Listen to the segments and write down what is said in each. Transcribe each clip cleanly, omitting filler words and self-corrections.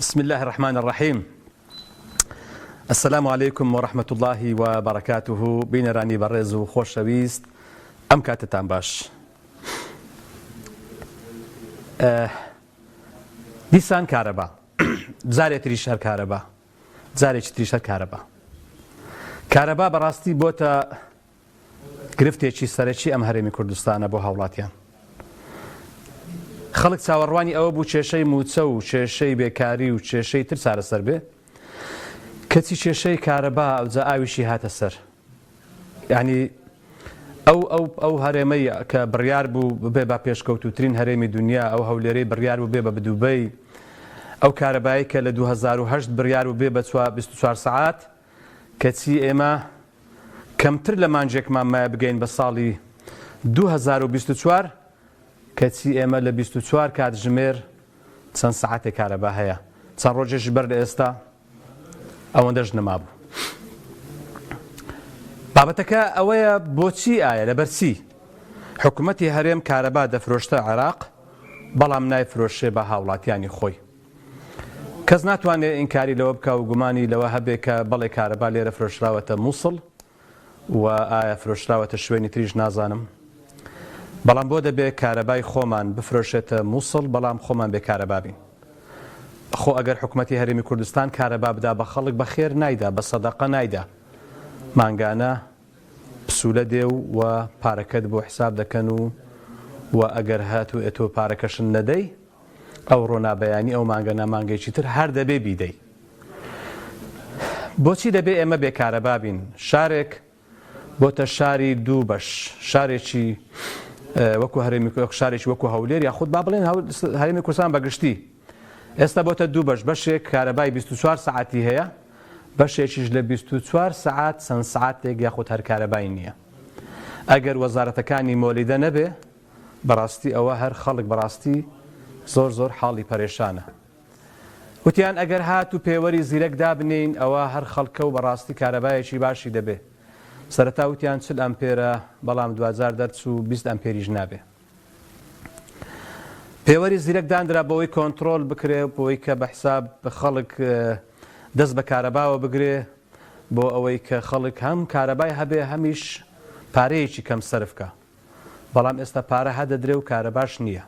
بسم اللە الرحمن الرحیم السلام علیکم و رحمة اللە و بەرەکاته بینەرانی بەڕێز و خۆشەویست ئەم کاتتان باش دیسان کارەبا جارێ تریش هەر کارەبا جارێکی تریش هەر کارەبا کارەبا بەڕاستی بۆتە گرفتێکی سەرەکی ئەم هەرێمی کوردستانە بۆ هاوڵاتیان. خەڵک چاوەڕوانی ئەوە بوو کێشەی مووچە و کێشەی بێکاری و کێشەی تر چارەسەر بێ، کەچی کێشەی کارەبا ئەوجا ئاویشی هاتە سەر. یانی ئەو ئەو ئەو هەرێمەی کە بڕیار بوو ببێ بە پێشکەوتووترین هەرێمی دنیا، ئەو هەولێرەی بڕیار بوو بێ بە دوبەی، ئەو کارەبایی کە لە 2008 بڕیار بوو بێ بە 24 سەعات، کەچی ئێمە کەمتر لە مانگێکمان مایە بگەین بە ساڵی 2024، کەچی ئێمە لە 24 کاتژمێر چەند سەعاتێک کارەبا هەیە، چەند ڕۆژێکیش بەر لە ئێستا ئەوەندەش نەمابوو. بابەتەکە ئەوەیە بۆچی ئایا لەبەر چی حکومەتی هەرێم کارەبا دەفرۆشتە عێراق بەڵام نایفرۆشێ بە هاوڵاتیانی خۆی؟ کەس ناتوانێ ئینکاری لەوە بکا و گومانی لەوە هەبێ کە بەڵێ کارەبا لێرە فرۆشراوەتە موسڵ و ئایا فرۆشراوەتە شوێنی تریش نازانم. بەڵام بۆ دەبێ کارەبای خۆمان بفرۆشێتە موسڵ بەڵام خۆمان بێ کارەبا بین؟ خۆ ئەگەر حکومەتی هەرێمی کوردستان کارەبا بدا بە خەڵک بە خێر نایدا بە سەدەقە نایدا مانگانە پسولە دێ و و پارەکەت بۆ حساب دەکەن و و ئەگەر هاتوو ئەتۆ پارەکەشن نەدەی ئەوڕۆ نا بەیانی ئەو مانگە نا مانگێکی تر هەر دەبێ بیدەی. بۆچی دەبێ ئێمە بێ کارەبا بین؟ شارێک بۆتە شاری دوو بەش، شارێکی وەکو هەرێمی شارێکی وەکو هەولێر یاخود با بڵێن هەرێمی کوردستان بە گشتی ئێستا بۆتە دوو بەش، بەشێک کارەبای 24 سەعاتی هەیە، بەشێکیش لە 24 سەعات چەند سەعاتێک یاخود هەر کارەبای نییە. ئەگەر وەزارەتەکانی مۆلیدە نەبێ بەڕاستی ئەوە هەر خەڵک بەڕاستی زۆر زۆر حاڵی پەرێشانە وتیان ئەگەر هات و پێوەری زیرەک دابنێین ئەوە هەر خەڵکە و بەڕاستی کارەبایەکی باشی دەبێ سەرەتا وتیان 40 ئەمپێرە بەڵام دواجار دەرچوو 20 ئەمپێریش نابێ پێوەری زیرەک دانرا بۆی کۆنترۆل بکرێ بۆی کە بە حساب خەڵک دەست بە کارەباوە بگرێ بۆ ئەوەی کە خەڵک هەم کارەبای هەبێ هەمیش پارەیەکی کەم سەرف کا. بەڵام ئێستا پارە هە دەدرێ و کارەباش نییە.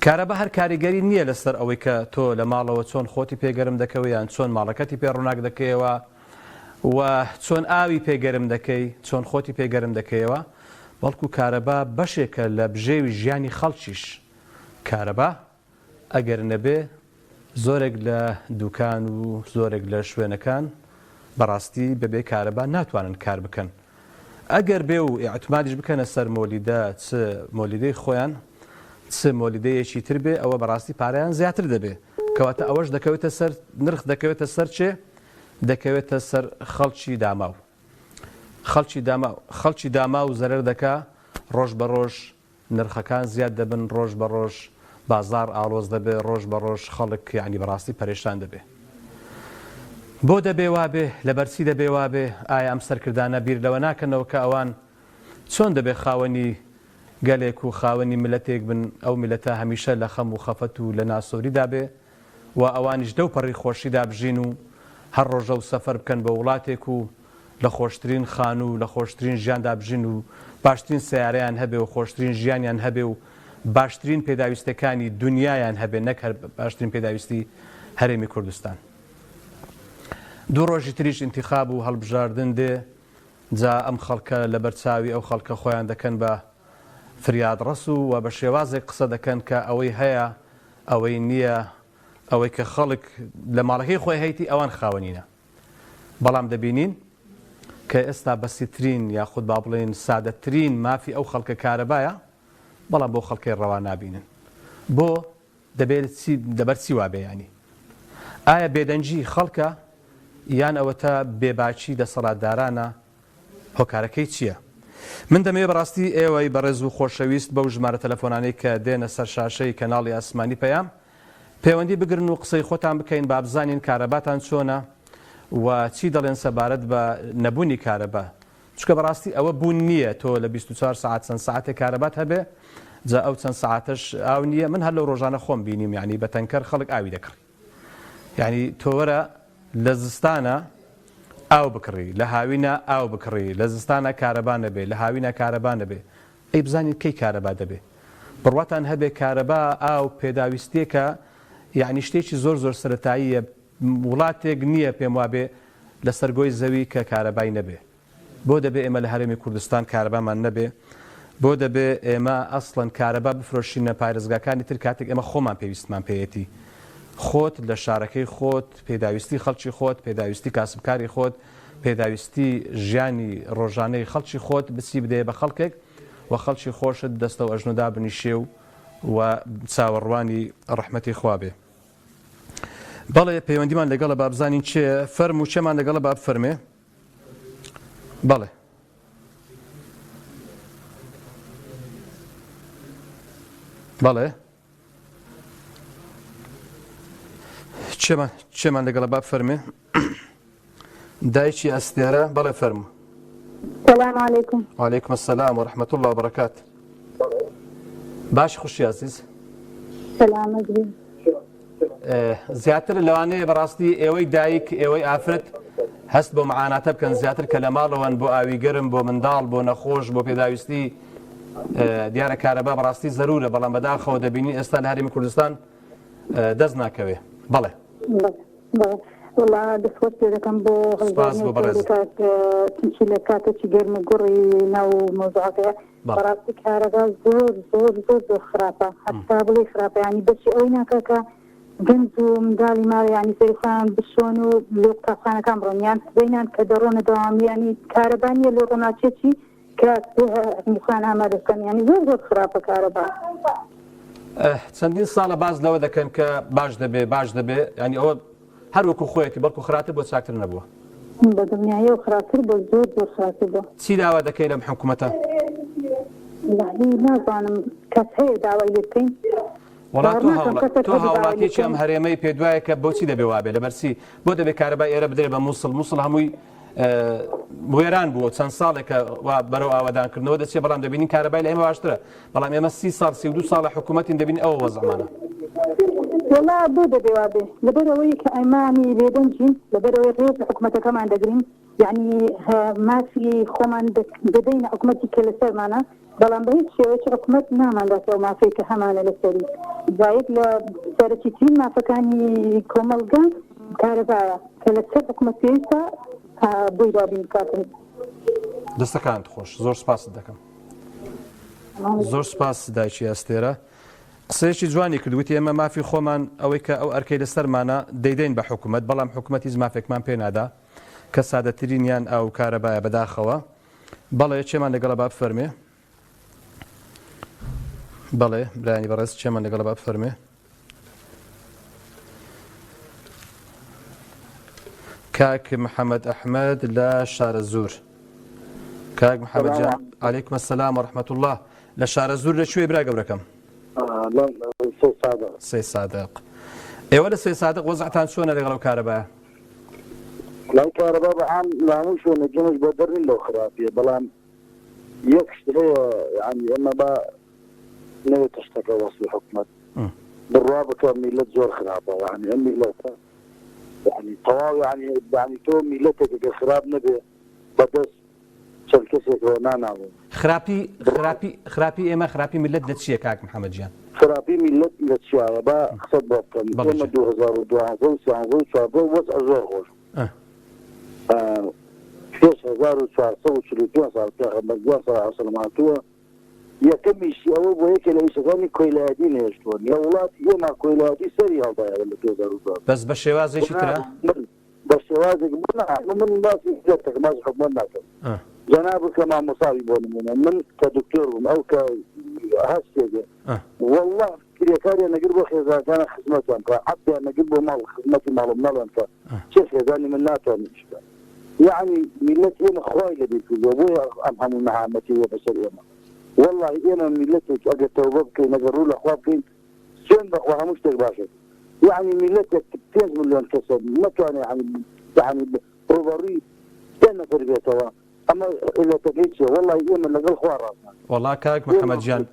کارەبا هەر کاریگەری نییە لەسەر ئەوەی کە تۆ لە ماڵەوە چۆن خۆتی پێ گەرم دەکەوە یان چۆن ماڵەکەتی پێ ڕووناک دەکەیەوە و چۆن ئاوی پێ گەرم دەکەی، چۆن خۆتی پێ گەرم دەکەیەوە، بەڵکو کارەبا بەشێکە لە بژێوی ژیانی خەڵکیش. کارەبا ئەگەر نەبێ زۆرێک لە دوکان و زۆرێک لە شوێنەکان بەڕاستی بەبێ کارەبا ناتوانن کار بکەن. ئەگەر بێ و ئیعتمادیش بکەنە سەر مۆلیدە چ مۆلیدەی خۆیان چ مۆلیدەیەکی تر بێ ئەوە بەڕاستی پارەیان زیاتر دەبێ. کەواتە ئەوەش دەکەوێتە سەر نرخ دەکەوێتە سەر چێ؟ دەکەوێتە سەر خەڵکی داماو. خەڵکی داماو خەڵکی داماو زەرەر دەکا ڕۆژ بە ڕۆژ نرخەکان زیاد دەبن ڕۆژ بە ڕۆژ بازاڕ ئاڵۆز دەبێ ڕۆژ بە ڕۆژ خەڵک یانی بەڕاستی پەرێشان دەبێ بۆ دەبێ وابێ لەبەرچی دەبێ وابێ ئایا ئەم سەرکردانە بیر لەوە ناکەنەوە کە ئەوان چۆن دەبێ خاوەنی گەلێک و خاوەنی میللەتێک بن ئەو میللەتە هەمیشە لە خەم و خەفەت و لە ناسۆریدا بێ و ئەوانیش لەو پەڕی خۆشیدا بژین و هەر ڕۆژە و سەفەر بکەن بۆ وڵاتێک و لە خۆشترین خانوو و لە خۆشترین ژیاندا بژین و باشترین سەیارەیان هەبێ و خۆشترین ژیانیان هەبێ و باشترین پێداویستەکانی دونیایان هەبێ نەک هەر باشترین پێداویستی هەرێمی کوردستان. دوو ڕۆژی تریش ئینتیخاب و هەڵبژاردن دێ جا ئەم خەڵکە لەبەر چاوی ئەو خەڵکە خۆیان دەکەن بە فریادڕەس و و بە شێوازێک قسە دەکەن کە ئەوەی هەیە ئەوەی نییە ئەوەی کە خەڵک لە ماڵەکەی خۆی هەیتی ئەوان خاوەنینە. بەڵام دەبینین کە ئێستا بەسیترین یاخود با بڵێین سادەترین مافی ئەو خەڵکە کارەبایە، بەڵام بۆ خەڵکەی ڕەوا نابینن. بۆ؟ دەبێ چی لەبەر چی وابێ یانی؟ ئایا بێدەنگی خەڵکە یان ئەوەتا بێباکی دەسەڵاتدارانە؟ هۆکارەکەی چییە؟ من دەمەوێ بەڕاستی ئێوەی بەڕێز و خۆشەویست بەو ژمارە تەلەفۆنانەی کە دێنە سەر شاشەی کەناڵی ئاسمانی پەیام پەیوەندی بگرن و قسەی خۆتان بکەین با بزانین کارەباتان چۆنە و چی دەڵێن سەبارەت بە نەبوونی کارەبا چونکە بەڕاستی ئەوە بوون نییە تۆ لە 24 سەعات چەند سەعاتێک کارەبات هەبێ جا ئەو چەند سەعاتەش ئاو نییە من هەر لەو ڕۆژانە خۆم بینیم یعنی بە تەنکەر خەڵک ئاوی دەکڕی. یانی تۆ وەرە لە زستانە ئاو بکڕی لە هاوینە ئاو بکڕی لە زستانە کارەبا نەبێ لە هاوینە کارەبا نەبێ ئەی بزانین کەی کارەبا دەبێ بڕواتان هەبێ کارەبا ئاو پێداویستیەکە یانی شتێکی زۆر زۆر سەرەتاییە وڵاتێک نییە پێم وابێ لەسەر گۆی زەوی کە کارەبای نەبێ. بۆ دەبێ ئێمە لە هەرێمی کوردستان کارەبامان نەبێ؟ بۆ دەبێ ئێمە ئەسڵەن کارەبا بفرۆشینە پارێزگاکانی تر کاتێک ئێمە خۆمان پێویستمان پێیەتی؟ خۆت لە شارەکەی خۆت، پێداویستی خەڵکی خۆت، پێداویستی کاسبکاری خۆت، پێداویستی ژیانی ڕۆژانەی خەڵکی خۆت بچی بدەیە بە خەڵکێک و خەڵکی خۆشت دەستەو ئەژنۆ دابنیشێ و و چاوەڕوانی ڕەحمەتی خوا بێ. بەڵێ پەیوەندیمان لەگەڵە با بزانین چێ فەرموو چێمان لەگەڵە با بفەرمێ. بەڵێ. بەڵێ. چێمان چێمان لەگەڵە با بفەرمێ. دایکی ئەستێرە بەڵێ فەرموو. سلام علیکم. وعلیکم السلام و رحمة الله وبرکات. باش خوشی عزیز. سلامت بی. زیاتر لەوانەیە بەڕاستی ئێوەی دایک ئێوەی ئافرەت هەست بۆ معاناتە بکەن زیاتر کە لە ماڵەوەن بۆ ئاوی گەرم بۆ منداڵ بۆ نەخۆش بۆ پێداویستی دیارە کارەبا بەڕاستی زەرورە بەڵام بەداخەوە دەبینین ئێستا لە هەرێمی کوردستان دەست ناکەوێ بەڵێ وڵا دەستخۆش پێ دەکەم بۆ هەڵبژاردنی لە کاتێکی گەرم و گوڕی ناو مەوزوعەکەیە بەڕاستی کارەبا زۆر زۆر زۆر زۆر خراپە هەتا بڵێی خراپە یانی بەشی ئەوەی ناکا کە گەنج و منداڵی ماڵ یانی سەری خۆیان بشۆن و لۆ قوتابخانەکان بڕۆن یان سبەینان کە دەڕۆنە دەوام یانی کارەبا نییە لۆ ڕووناکیەکی کە خۆیان ئامادە بکەن یانی زۆر زۆر خراپە کارەبا. چەندین ساڵە باس لەوە دەکەن کە باش دەبێ باش دەبێ ینی ئەوە هەر وەکو خۆیەتی بەڵکو خراپتر بۆ چاکتر نەبووە. بە دڵنیاییەوە خراپتر بووە زۆر زۆر خراپتر بووە. چی داوا دەکەی لەم حکومەتە؟ وەڵاهی نازانم کەس هەیە داوای لێ بکەین؟ وەڵا باوەڕ تۆ ناکەم هاوڵا کەسێک تۆ هەبێ داوای لێ هاوڵاتیەکی ئەم بکەین. هەرێمەی پێت وایە کە بۆچی دەبێ وابێ لەبەر چی بۆ دەبێ کارەبای ئێرە بدرێ بە موسڵ موسڵ هەمووی وێران بووە چەند ساڵێکە وا بەرەو ئاوەدانکردنەوە دەچێت بەڵام دەبینین کارەبای لە ئێمە باشترە بەڵام ئێمە سی ساڵ 32 ساڵە حکوومەتین دەبین ئەوە وەزعمانە. وەڵا بۆ دەبێ وابێ لەبەرئەوەی کە ئەمانی بێدەنگین لەبەرئەوەی ڕێز لە حکومەتەکەمان دەگرین یەعنی مافی خۆمان دەدەینە حکومەتی کە لەسەرمانە بەڵام بە هیچ شێوەیەک حکومەت نامانداتەوە ئەو مافەی کە هەمانە لەسەری جا یەک لە سەرەکیترین مافەکانی کۆمەڵگە کارەبایە کە لەسەر حکومەت پێویستە بۆی دابین بکاتن. دەستەکانت خۆش زۆر سپاست دەکەم. زۆر سپاس دایکی ئەستێرە قسەیەکی جوانی کرد وتی ئێمە مافی خۆمان ئەوەی کە ئەو ئەرکەی لەسەرمانە دەیدەین بە حکومەت بەڵام حکومەت هیچ مافێکمان پێ نادا کە سادەترینیان ئاو و کارەبایە بەداخەوە بەڵێ چێمان لەگەڵە با بفەرمێ بەڵێ برایانی بەڕێز چێمان لەگەڵە با بفەرمێ کاک محەممەد ئەحمەد لە شارەزوور کاک محەممەد جان علیکم السلام و رحمة الله لە شارەزوور لە کوێ برا گەورەکەم سێ سادق ئێوە لە سێ سادق وەزعتان چۆنە لەگەڵ ئەو کارەبایە لای کارەبا بە عام لە هەموو شوێنێک ئێمەش بەدەر نین لەو خراپیە بەڵام یەک شت هەیە یانی ئێمە با نەوێتە شتەکە وەسفی حکومەت بڕوا بکە میلەت زۆر خراپە یانی ئەم میلەتە یانی تەواو یانی یانی تۆ میلەتێک گەر خراپ نەبێ بەدەست چەند کەسێکەوە ناناڵێنی. خراپی خراپی خراپی ئێمە خراپی میللەت لە چییە کاک محمد گیان؟ خراپی میللەت لە چیایە با قسەت بۆ بکەم بەڵێ ئێمە گیان. 2012 و سیانزە و 14 وەزع زۆر خۆش بوو ئە. پێش 1445 ساڵ پێغەمبەر گیان صلی اللە علیە وسلم هاتووە یەکەم ئیشی ئەوە بووە یەکێ لە ئیشەکانی کۆیلایەتی نەهێشتووە لە وڵاتی ئێمە کۆیلایەتی سەری هەڵدایەوە لە 2012 بەس بە شێوازێکی ترە؟ من بە شێوازێک بۆ نا من باسی میللەت دەکەم باسی حکومەت ناکەم جەنابت کە مامۆستا بی بۆ نمونە من کە دکتۆر بووم ئەو کە هەر شتێک بێ واللە کرێکاریان نەگر بۆ خێزانەکانیان خزمەتیان بکە عەبدیان نەگر بۆ ماڵ خزمەتی ماڵ و مناڵیان بکە چێ خێزانی من ناتوانێت ئیش بکە یەعنی میللەت ئێمە خوای لەبیر کردووە بۆیە ئەم هەموو نەهامەتیە بەسەر ئێمە واللەهی ئێمە میللەتێک ئەگەر تەوبە بکەین ئەگەر ڕوو لە خوا بکەین سوێند بەخوا هەموو شتێک باشە یەعنی میللەتێک پێنج ملیۆن کەسە نەتوانێ یەعنی یەعنی ڕووبەڕووی دە نەفەر بێتەوە ئەمە عیلەتەکەی چیە وەڵڵاهی ئێمە لەگەڵ خوا ڕاستمان وەڵا کاک محمد ئێمە گیان.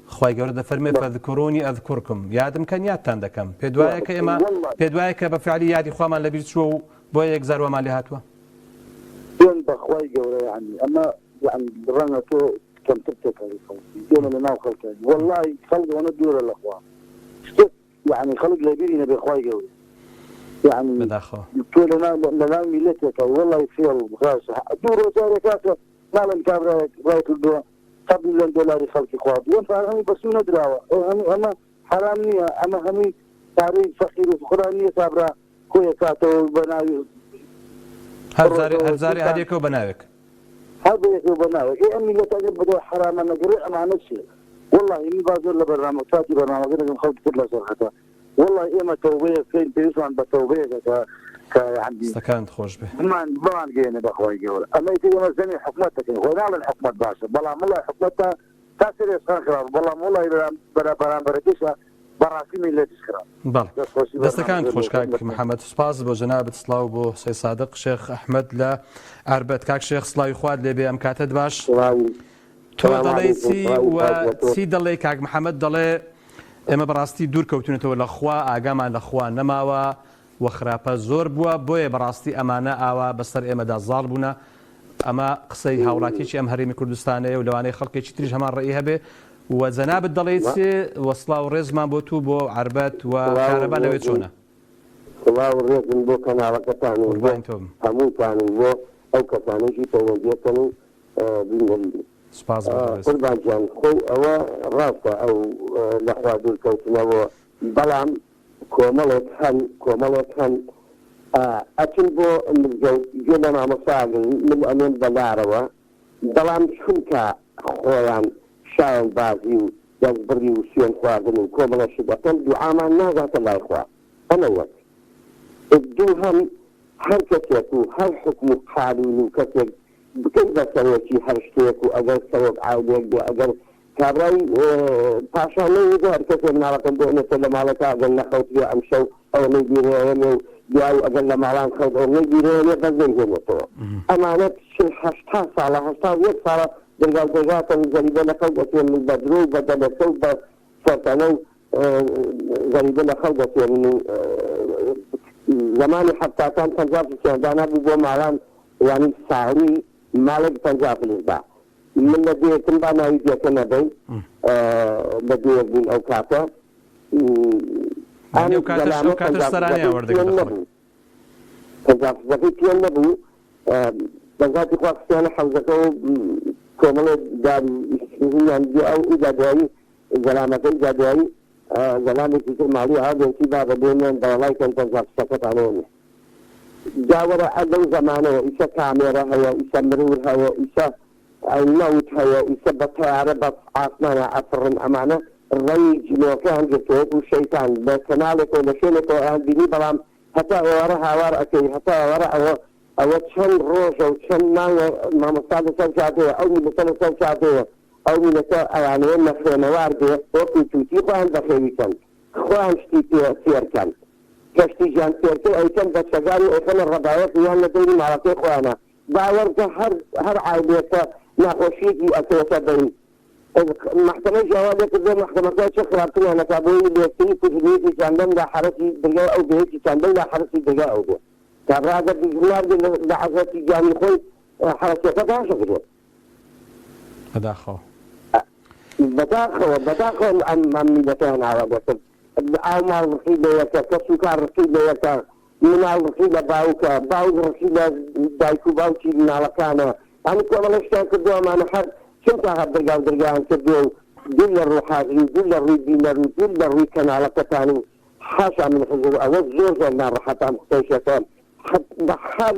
خوای گەورە دەفەرمێ فاذکرونی اذکرکم یادم کەن یادتان دەکەم پێت وایە کە ئێمە پێت وایە کە بە فعلی یادی خوامان لەبیر چووە و بۆیە یەکجار وامان لێ هاتووە؟ سوێند بە خوای گەورە یەعنی ئەمە یەعنی ڕەنگە تۆ کەمتر تێکەڵی خەڵک بی ئێمە لە ناو خەڵکاین وەڵڵاهی خەڵک ئەوەنە دوورە لە خوا شتێک یەعنی خەڵک لەبیری نەبێ خوای گەورە یەعنی بەداخەوە. تۆ لەناو لەناو میللەتێکای وەڵڵاهی فێڵ و غاش دوو ڕۆژ جارێک کاکە ناڵێن کابرایەک ڕای کردووە سەد ملیۆن دۆلاری خەڵکی خواردووە ئەم پارە هەمووی بە سوو نەدراوە ئەو هەموو ئەمە حەرام نییە ئەمە هەمووی پارەی فەقیر و فوقرا نییە کابرا کۆی ئەکاتەوە و بە ناوی هەر جارێ هەر جارێ هەر یەکەو بە ناوێک. هەر بە یەکەو بە ناوێک ئێ ئەم میللەتە ئەگەر بەدوای حەراما نەگەڕێ ئەمانە چیە وەڵاهی من با زۆر لە بەرنامە کاتی بەرنامەکە نەگرم خەڵکی تر لەسەر خەتە وەڵاهی ئێمە تەوبەیەک بکەین پێویستمان بە تەوبەیەکە کە کە یەعنی دەستەکانت خۆش بێ. بمان بمان گەیەنێ بە خوای گەورە ئەمە ئیتر ئێمە زەمی حکومەت دەکەین خۆ ناڵێن حکومەت باشە بەڵام وەڵاهی حکومەت تا تا سەر ئێسقان خراپە بەڵام وەڵاهی بەرام بەرا بەرامبەرەکەیشا بەڕاستی میللەتیش خراپە بەڵێ دەست خۆشی دەستەکانت بەرنامەکەت خۆش لێ کاک بکەم. محمد سوپاس بۆ جەنابت سڵاو بۆ سەی سادق شێخ ئەحمەد لە ئەربەت کاک شێخ سڵاوی خوات لێبێ ئەم کاتەت باش سڵاوی تۆ سلام دەڵێی علیکم چی سڵاوی و خوا بۆ تۆ. چی دەڵێی کاک محمد دەڵێ ئێمە بەڕاستی دوور کەوتوینەتەوە لە خوا ئاگامان لە خوا نەماوە و خراپە زۆر بووە بۆیە بەڕاستی ئەمانە ئاوا بەسەر ئێمەدا زاڵ بوونە ئەمە قسەی هاوڵاتیەکی ئەم هەرێمی کوردستانەیە و لەوانەیە خەڵکێکی تریش هەمان ڕەئی هەبێ و جەنابت دەڵێی چ و سڵاو و ڕێزمان بۆ تو بۆ عەربەت و سڵاو و کارەبا لەوێ ڕێزم چۆنە؟ سڵاو و ڕێزم بۆ کەناڵەکەتان و بۆ قوربانی تۆ بم. هەمووتان و بۆ ئەو کەسانەیشی پەیوەندیەکەن و بینەری بن. سوپاس بۆ بەڕێزت. قوربان گیان خۆی ئەوە ڕاستە ئەو لە خوا دوور کەوتنەوە بەڵام کۆمەڵێک هەن کۆمەڵێک هەن ئەچن بۆ مزگەوت گوێ لە مامۆستا ئەگرن مل ئەنێن بە لارەوە بەڵام چونکە خۆیان شایەن بازی و دەست بڕی و سوێن خواردن و کۆمەڵێ شت ئەکەن دوعامان ناگاتە لای خوا ئەمە یەک دووهەم هەر کەسێک و هەر حوکم و قانون و کەسێک بکەی بە سەرۆکی هەر شتێک و ئەگەر سەرۆک عایلەیەک بێ ئەگەر کابرای پاشا نەیوت هەر کەسێ مناڵەکەم بهێنێتە لە ماڵەکە ئەگەر نەخەوتبێ ئەمشەو ئەوەنەی بیرەیەنێ و دوایی ئەگەر لە ماڵان خەوت ئەوەنەی بیرەیەنێ بەس نەیهێنێتەوە ئەمانە چل هەشتا ساڵە 81 ساڵە دەرگاو دەرگاکەن زەریبە لە خەڵک ئەتێنن بە درۆ و بە دەلەسە و بە سەرتەنە و زەریبە لە خەڵک ئەتێنن و زەمانی حەفتاکان 50 فلسیان دانابوو بۆ ماڵان یانی ساڵی ماڵێک 50 فلس با من لە دێیەکم با ناوی دێکە نەبەین لە دێیەک بووین ئەو کاتە یانی ئەو کاتەش ئەو کاتەش سەرانەیان وەردەگرت لە خەڵک. 50 فلسەکەی پێ نەبوو بە زاتی خوا خستیانە حەوزەکە و کۆمەڵێک داری هینیان بێ ئەو ئیجا دوایی زەلامەکە ئیجا دوایی زەلامێکی تر ماڵی ئاو بێنسی بابە بێنیان بەڵای کەن 50 فلسەکەتان نیە جا وەرە ئە لەو زەمانەوە ئیسە کامێرە هەیە ئیسە مرور هەیە ئیسە نەوت هەیە ئیسە بە تەیارە بە عاسمانا ئەفڕن ئەمانە ڕەنگی جنۆکەیان گرتوە وەکو شەیتان لە کەناڵێکەوە لە شوێنێکەوە ئەیان بینی بەڵام هەتا ئێوارە هاوار ئەکەی هەتا ئێوارە ئەوە ئەوە چەند ڕۆژە و چەند مانگە مامۆستا لەسەر جادەیە ئەو میللەتە لەسەر جادەیە ئەو میللەتە ئەیانەوێ نەخوێنەوار بێ وەکو توتی خۆیان بەخێوی کەن خۆیان شتی پێ فێر کەن کەشتی گیان فێرکەی ئەیکەن بە چەگار و ئەیخەنە ڕەبایەک و یان لە دەوری ماڵەکەی خۆیانا باوەڕ کە هەر هەر عایلەیەک کە ناخۆشیەکی ئەکەوێتە بەین مەحکەمەی جیاوا لێ کردوە مەحکەمەکە چ خراپتریان ئەکا بۆی لێکتری کوژن یەکێکیان لەم لا حەرەسی درگای ئەو بێ یەکێکیان لەو لا حەرەسی درگای ئەو بێ کابرا ئەگەر دوژمنار بێ لە عەزرەتی گیانی خۆی حەرەسیەکە باش ئەگرێت. بەداخەوە. بەداخەوە بەداخەوە ئەم ئەم میلەتەیان ئاوا دەکرد. ئاو ماڵ ڕقی لە یەکە، کەس و کار ڕقی لە یەکە، مناڵ ڕقی لە باوکە، باوک ڕقی لە دایک و باوکی مناڵەکانە، یانی کۆمەڵێ شتیان کردووە ئەمانە هەر چونکە هەر درگا و درگایان کردووە و دوور لە ڕوو حازری و دوور لە ڕووی بینەر و دوور لە ڕووی کەناڵەکەتان و حاشا من حزور ئەوە زۆر زۆر ناڕەحەتە ئەم قسەیشەکە هەر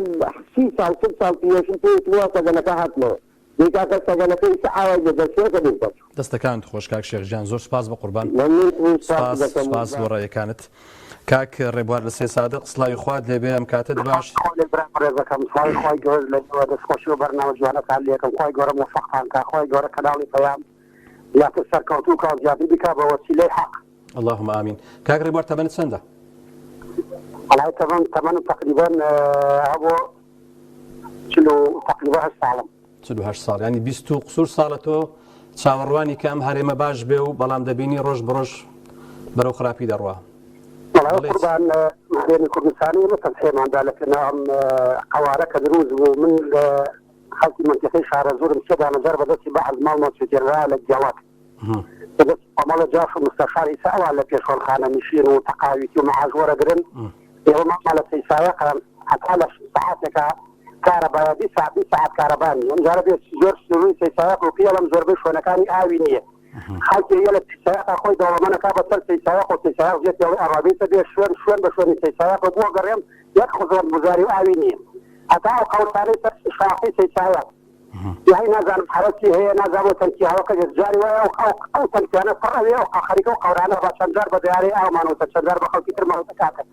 30 ساڵ 40 ساڵ پێشم پێ وتبوو وا سەگەنەکە هاتمەوە. دەی کاکە سەگەنەکە ئیسە ئاوای لێ دەرچووە کە لێی دەرچوو. دەستەکانت خۆش کاک شێخ گیان زۆر سوپاس بەقوربان مەمنون بووم سوپاست سوپاس دەکەم سوپاس بۆ قوربان. ڕەیەکانت کاک ڕێبوار لە سێ سادق سڵاوی خوات لێبێ ئەم کاتەت باش. سڵاو لە برا بەڕێزەکەم سڵاوی خوای گەورەش لە ئێوە دەست خۆشی و بەرنامە جوانەتان لێکەم خوای گەورە مۆفەقتان کا خوای گەورە کەناڵی پەیام زیاتر سەرکەوتوو کا و زیاتر بیکا بە وەسیلەی حەق. اللهم آمین کاک ڕێبوار تەمەنت چەندە؟ وەڵای تەمەن تەمەنم تەقریبەن هەبوو 48 ساڵم. 48 ساڵ یانی 20 و قسوور ساڵە تۆ چاوەڕوانی کە ئەم هەرێمە باش بێ و بەڵام دەبینی ڕۆژ بە ڕۆژ بەرەو خراپی دەڕوا. بەڵێ قوربان هەرێمی کوردستانی ئێمە تەزحێمان دا لە پێناو ئەم قەوارە کە دروست بوو من لە خەڵکی مەنتیقەی شارەزوورم سێ دانە جار بەدەستی بەعس ماڵمان سوتێنرا لە گێڵەک بەدەستی کۆمەڵە جاش و مستەشار ئیسا ئەوان لە پێشوەن خانەنشین و تەقاویتی و مەعاش وەرەگرن ئێوە ماڵمان لە سەیسایەقە هەتا لە سەعاتێکا کارەبایە 20 ساعت 20 ساعت کارەبا نیە ئەم جارە بێ زۆر سنووری سەیسایەق و پێڵم زۆربەی شوێنەکانی ئاوی نییە خەڵکی یە لە سەیسایەقا خۆی دەوڵەمەنەکا بە سەر سەیسایەق و سەیسایەق جێ پێڵی ئەڕابیتە بێ شوێن شوێن بە شوێنی سەیسایەق و بۆ گەڕێم یەک خزمەت گوزاری و ئاوی نییە هەتا ئەو قەورسانەی سەر شاخی سەیسایەق یانی نازانم حەرەسی هەیە نازانم ئەو تەنکی هەوەکە دێت جاری وایە ئەو ئەو ئەو تەنکیانە پڕ ئەوێ ئەو خەریکە و قەورانە بە چەند جار بە دەیارەی ئاومان وتە چەند جار بە خەڵکی ترمان وتە کاکە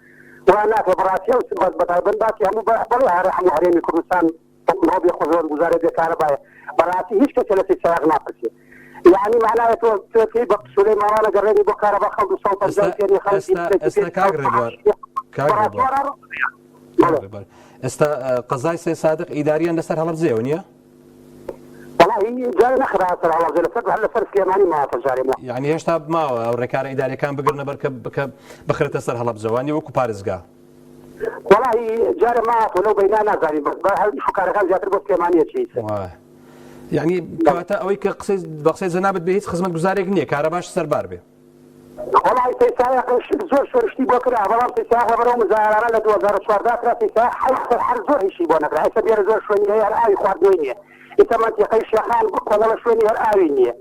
وا ناکرێ بەڕاستی ئەو بەس بەتایبەت باسی هەموو بەڵێ هەر هەموو هەرێمی کوردستان ڕۆ بێ خۆزەوەند گوزارە بێ کارەبایە بەڕاستی هیچ کەسێ لە سەیسایەق ناپرسێ یعنی معنایە تۆ تۆ پێی بە پسولەی ماڵانە گەڕێنی بۆ کارەبا خەڵک 250 پێ نیە خەڵکی ئێستا ئێستا کاک ڕێبوار کاک ڕێبوار ئێستا قەزای سێ سادق ئیداریان لەسەر هەڵەبجەیەوە نییە؟ یعنی هێشتا ماوە ئەو ڕێکارە ئیداریەکان بگرنە بەر کە بخرێتە سەر هەڵەبجەوە نیە وەکو پارێزگا. وەڵاهی جارێ ماوەتەوە لەو بەینا نازانین بەس بە هەر شوکارەکان زیاتر بۆ سلێمانیە چی یعنی کەواتە ئەوەی کە قسەی بە قسەی جەنابت بێ هیچ خزمەتگوزارێک نییە کارەباش سەربار بێ. وەڵاهی سەیسایەق زۆر شۆرشتی بۆ کرا بەڵام سەیسایەق لەبەر ئەو مزایەرانە لە 2014 کرا سەیسایەق حەوت سەر هەر زۆر هیچی بۆ نەکرا ئێستا بێرە زۆر شوێنی هەیە هەر ئاوی خواردنەوەی نییە ئێستا مەنتیقەی شێخان کۆمەڵە شوێنی هەر ئاوی نییە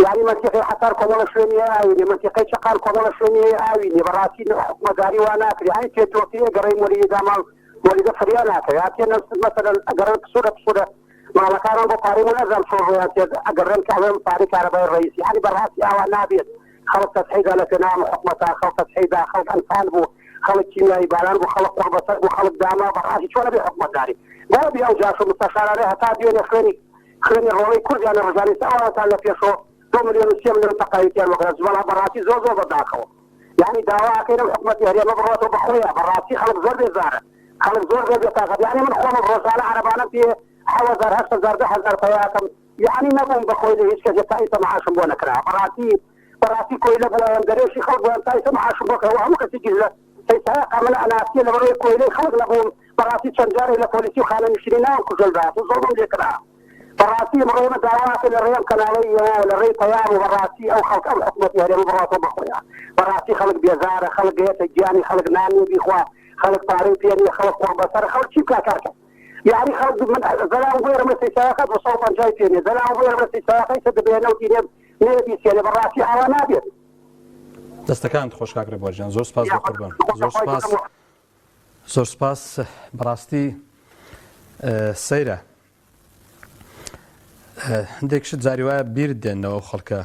یانی مەنتیقەی حەسار کۆمەڵە شوێنی هەیە ئاوی نییە مەنتیقەی چەقان کۆمەڵە شوێنی هەیە ئاوی نییە بەڕاستی حکومەتداری وا ناکرێ یانی تێ تۆ گەڕەی مۆلیدە داماڵ مۆلیدە فریا ناکەوێ هاتیە مەسەلەن ئەگەڕێن پسوورە پسوورە ماڵەکانان بۆ پارەی من ئەزانم چۆن ڕویان تێد ئەگەڕێن کە ئەڵێم پارەی کارەبای ڕەئیسی یانی بەڕاستی ئاوا نابێت خەڵک تەسحی دا لە پێناو ئەم حکومەتە خەڵک تەسحی دا خەڵک ئەنفال بوو خەڵک کیمیایی باران بوو خەڵک قوڕبەسەر بوو خەڵک داما بەڕاستی چۆن ئەبێ حکومەتداری بۆ ئەبێ ئەو جاش و مستەشارانەی هەتا دوێنێ خوێنی خوێنی ڕۆڵەی کوردیان ڕژانی ئێستا ئەوان لە پێشەوە دو ملیۆن و سێ ملیۆن تەقاویتیان وەکرا بەڵام بەڕاستی زۆر زۆر بەداخەوە یانی داوا ئەکەین ئەم حکومەتی هەرێمە بڕواتەوە بەخۆیا بەڕاستی خەڵک زۆر بێزارە خەڵک زۆر زۆر بێتاقەت یانی من خۆمم ڕۆژانە عەرەبانەم پێ حەوەزار هەشتەزار دەهەزار پەیا ئەکەم یانی نەبووم بە کۆیلە هیچ کەسێ تا ئیستا معاشم بۆ نەکرا بەڕاستی بەڕاستی کۆیلە بووایەم دەرێشی خەڵک بووایەم تا ئیستا معاشم بۆ کرا هەموو کەسێکیش لە سەیسایەقا من ئەناسیە لەبەرئەوەی کۆیلەی خەڵک نەبووم بەڕاستی چەند جارێک لە پۆلیسی و خانەنشینی ناوم کوژێنرا زوڵمم لێ کرا بەڕاستی ئەمڕۆ ئێمە داوا ئەکەین لە ڕێی ئەم کەناڵەی ئێوەوە لە ڕێی پەیام و بەڕاستی ئەو خەڵک ئەم حکومەتی هەرێمە بڕواتەوە بەخۆیا بەڕاستی خەڵک بێزارە خەڵک گەیەتە گیانی خەڵک نان نیە بیخوا خەڵک پارەی پێ نیە خەڵک قوڕ بەسەرە خەڵک چی بکا کاکە یانی خەڵک من زەلام بوێرم لە سەیسایەقە 250 پێ نیە زەلام بوێرم لە سەیسایەقە ئیسە دەبێ نەوتی نێ نێ بیسێنێ بەڕاستی ئاوا نابێت. دەستەکانت خۆش کاک ڕێبوار گیان زۆر سپاس بۆ قوربان زۆر سپاس زۆر سپاس بەڕاستی سەیرە هەندێک شت جاری وایە بیرت دێنەوە ئەو خەڵکە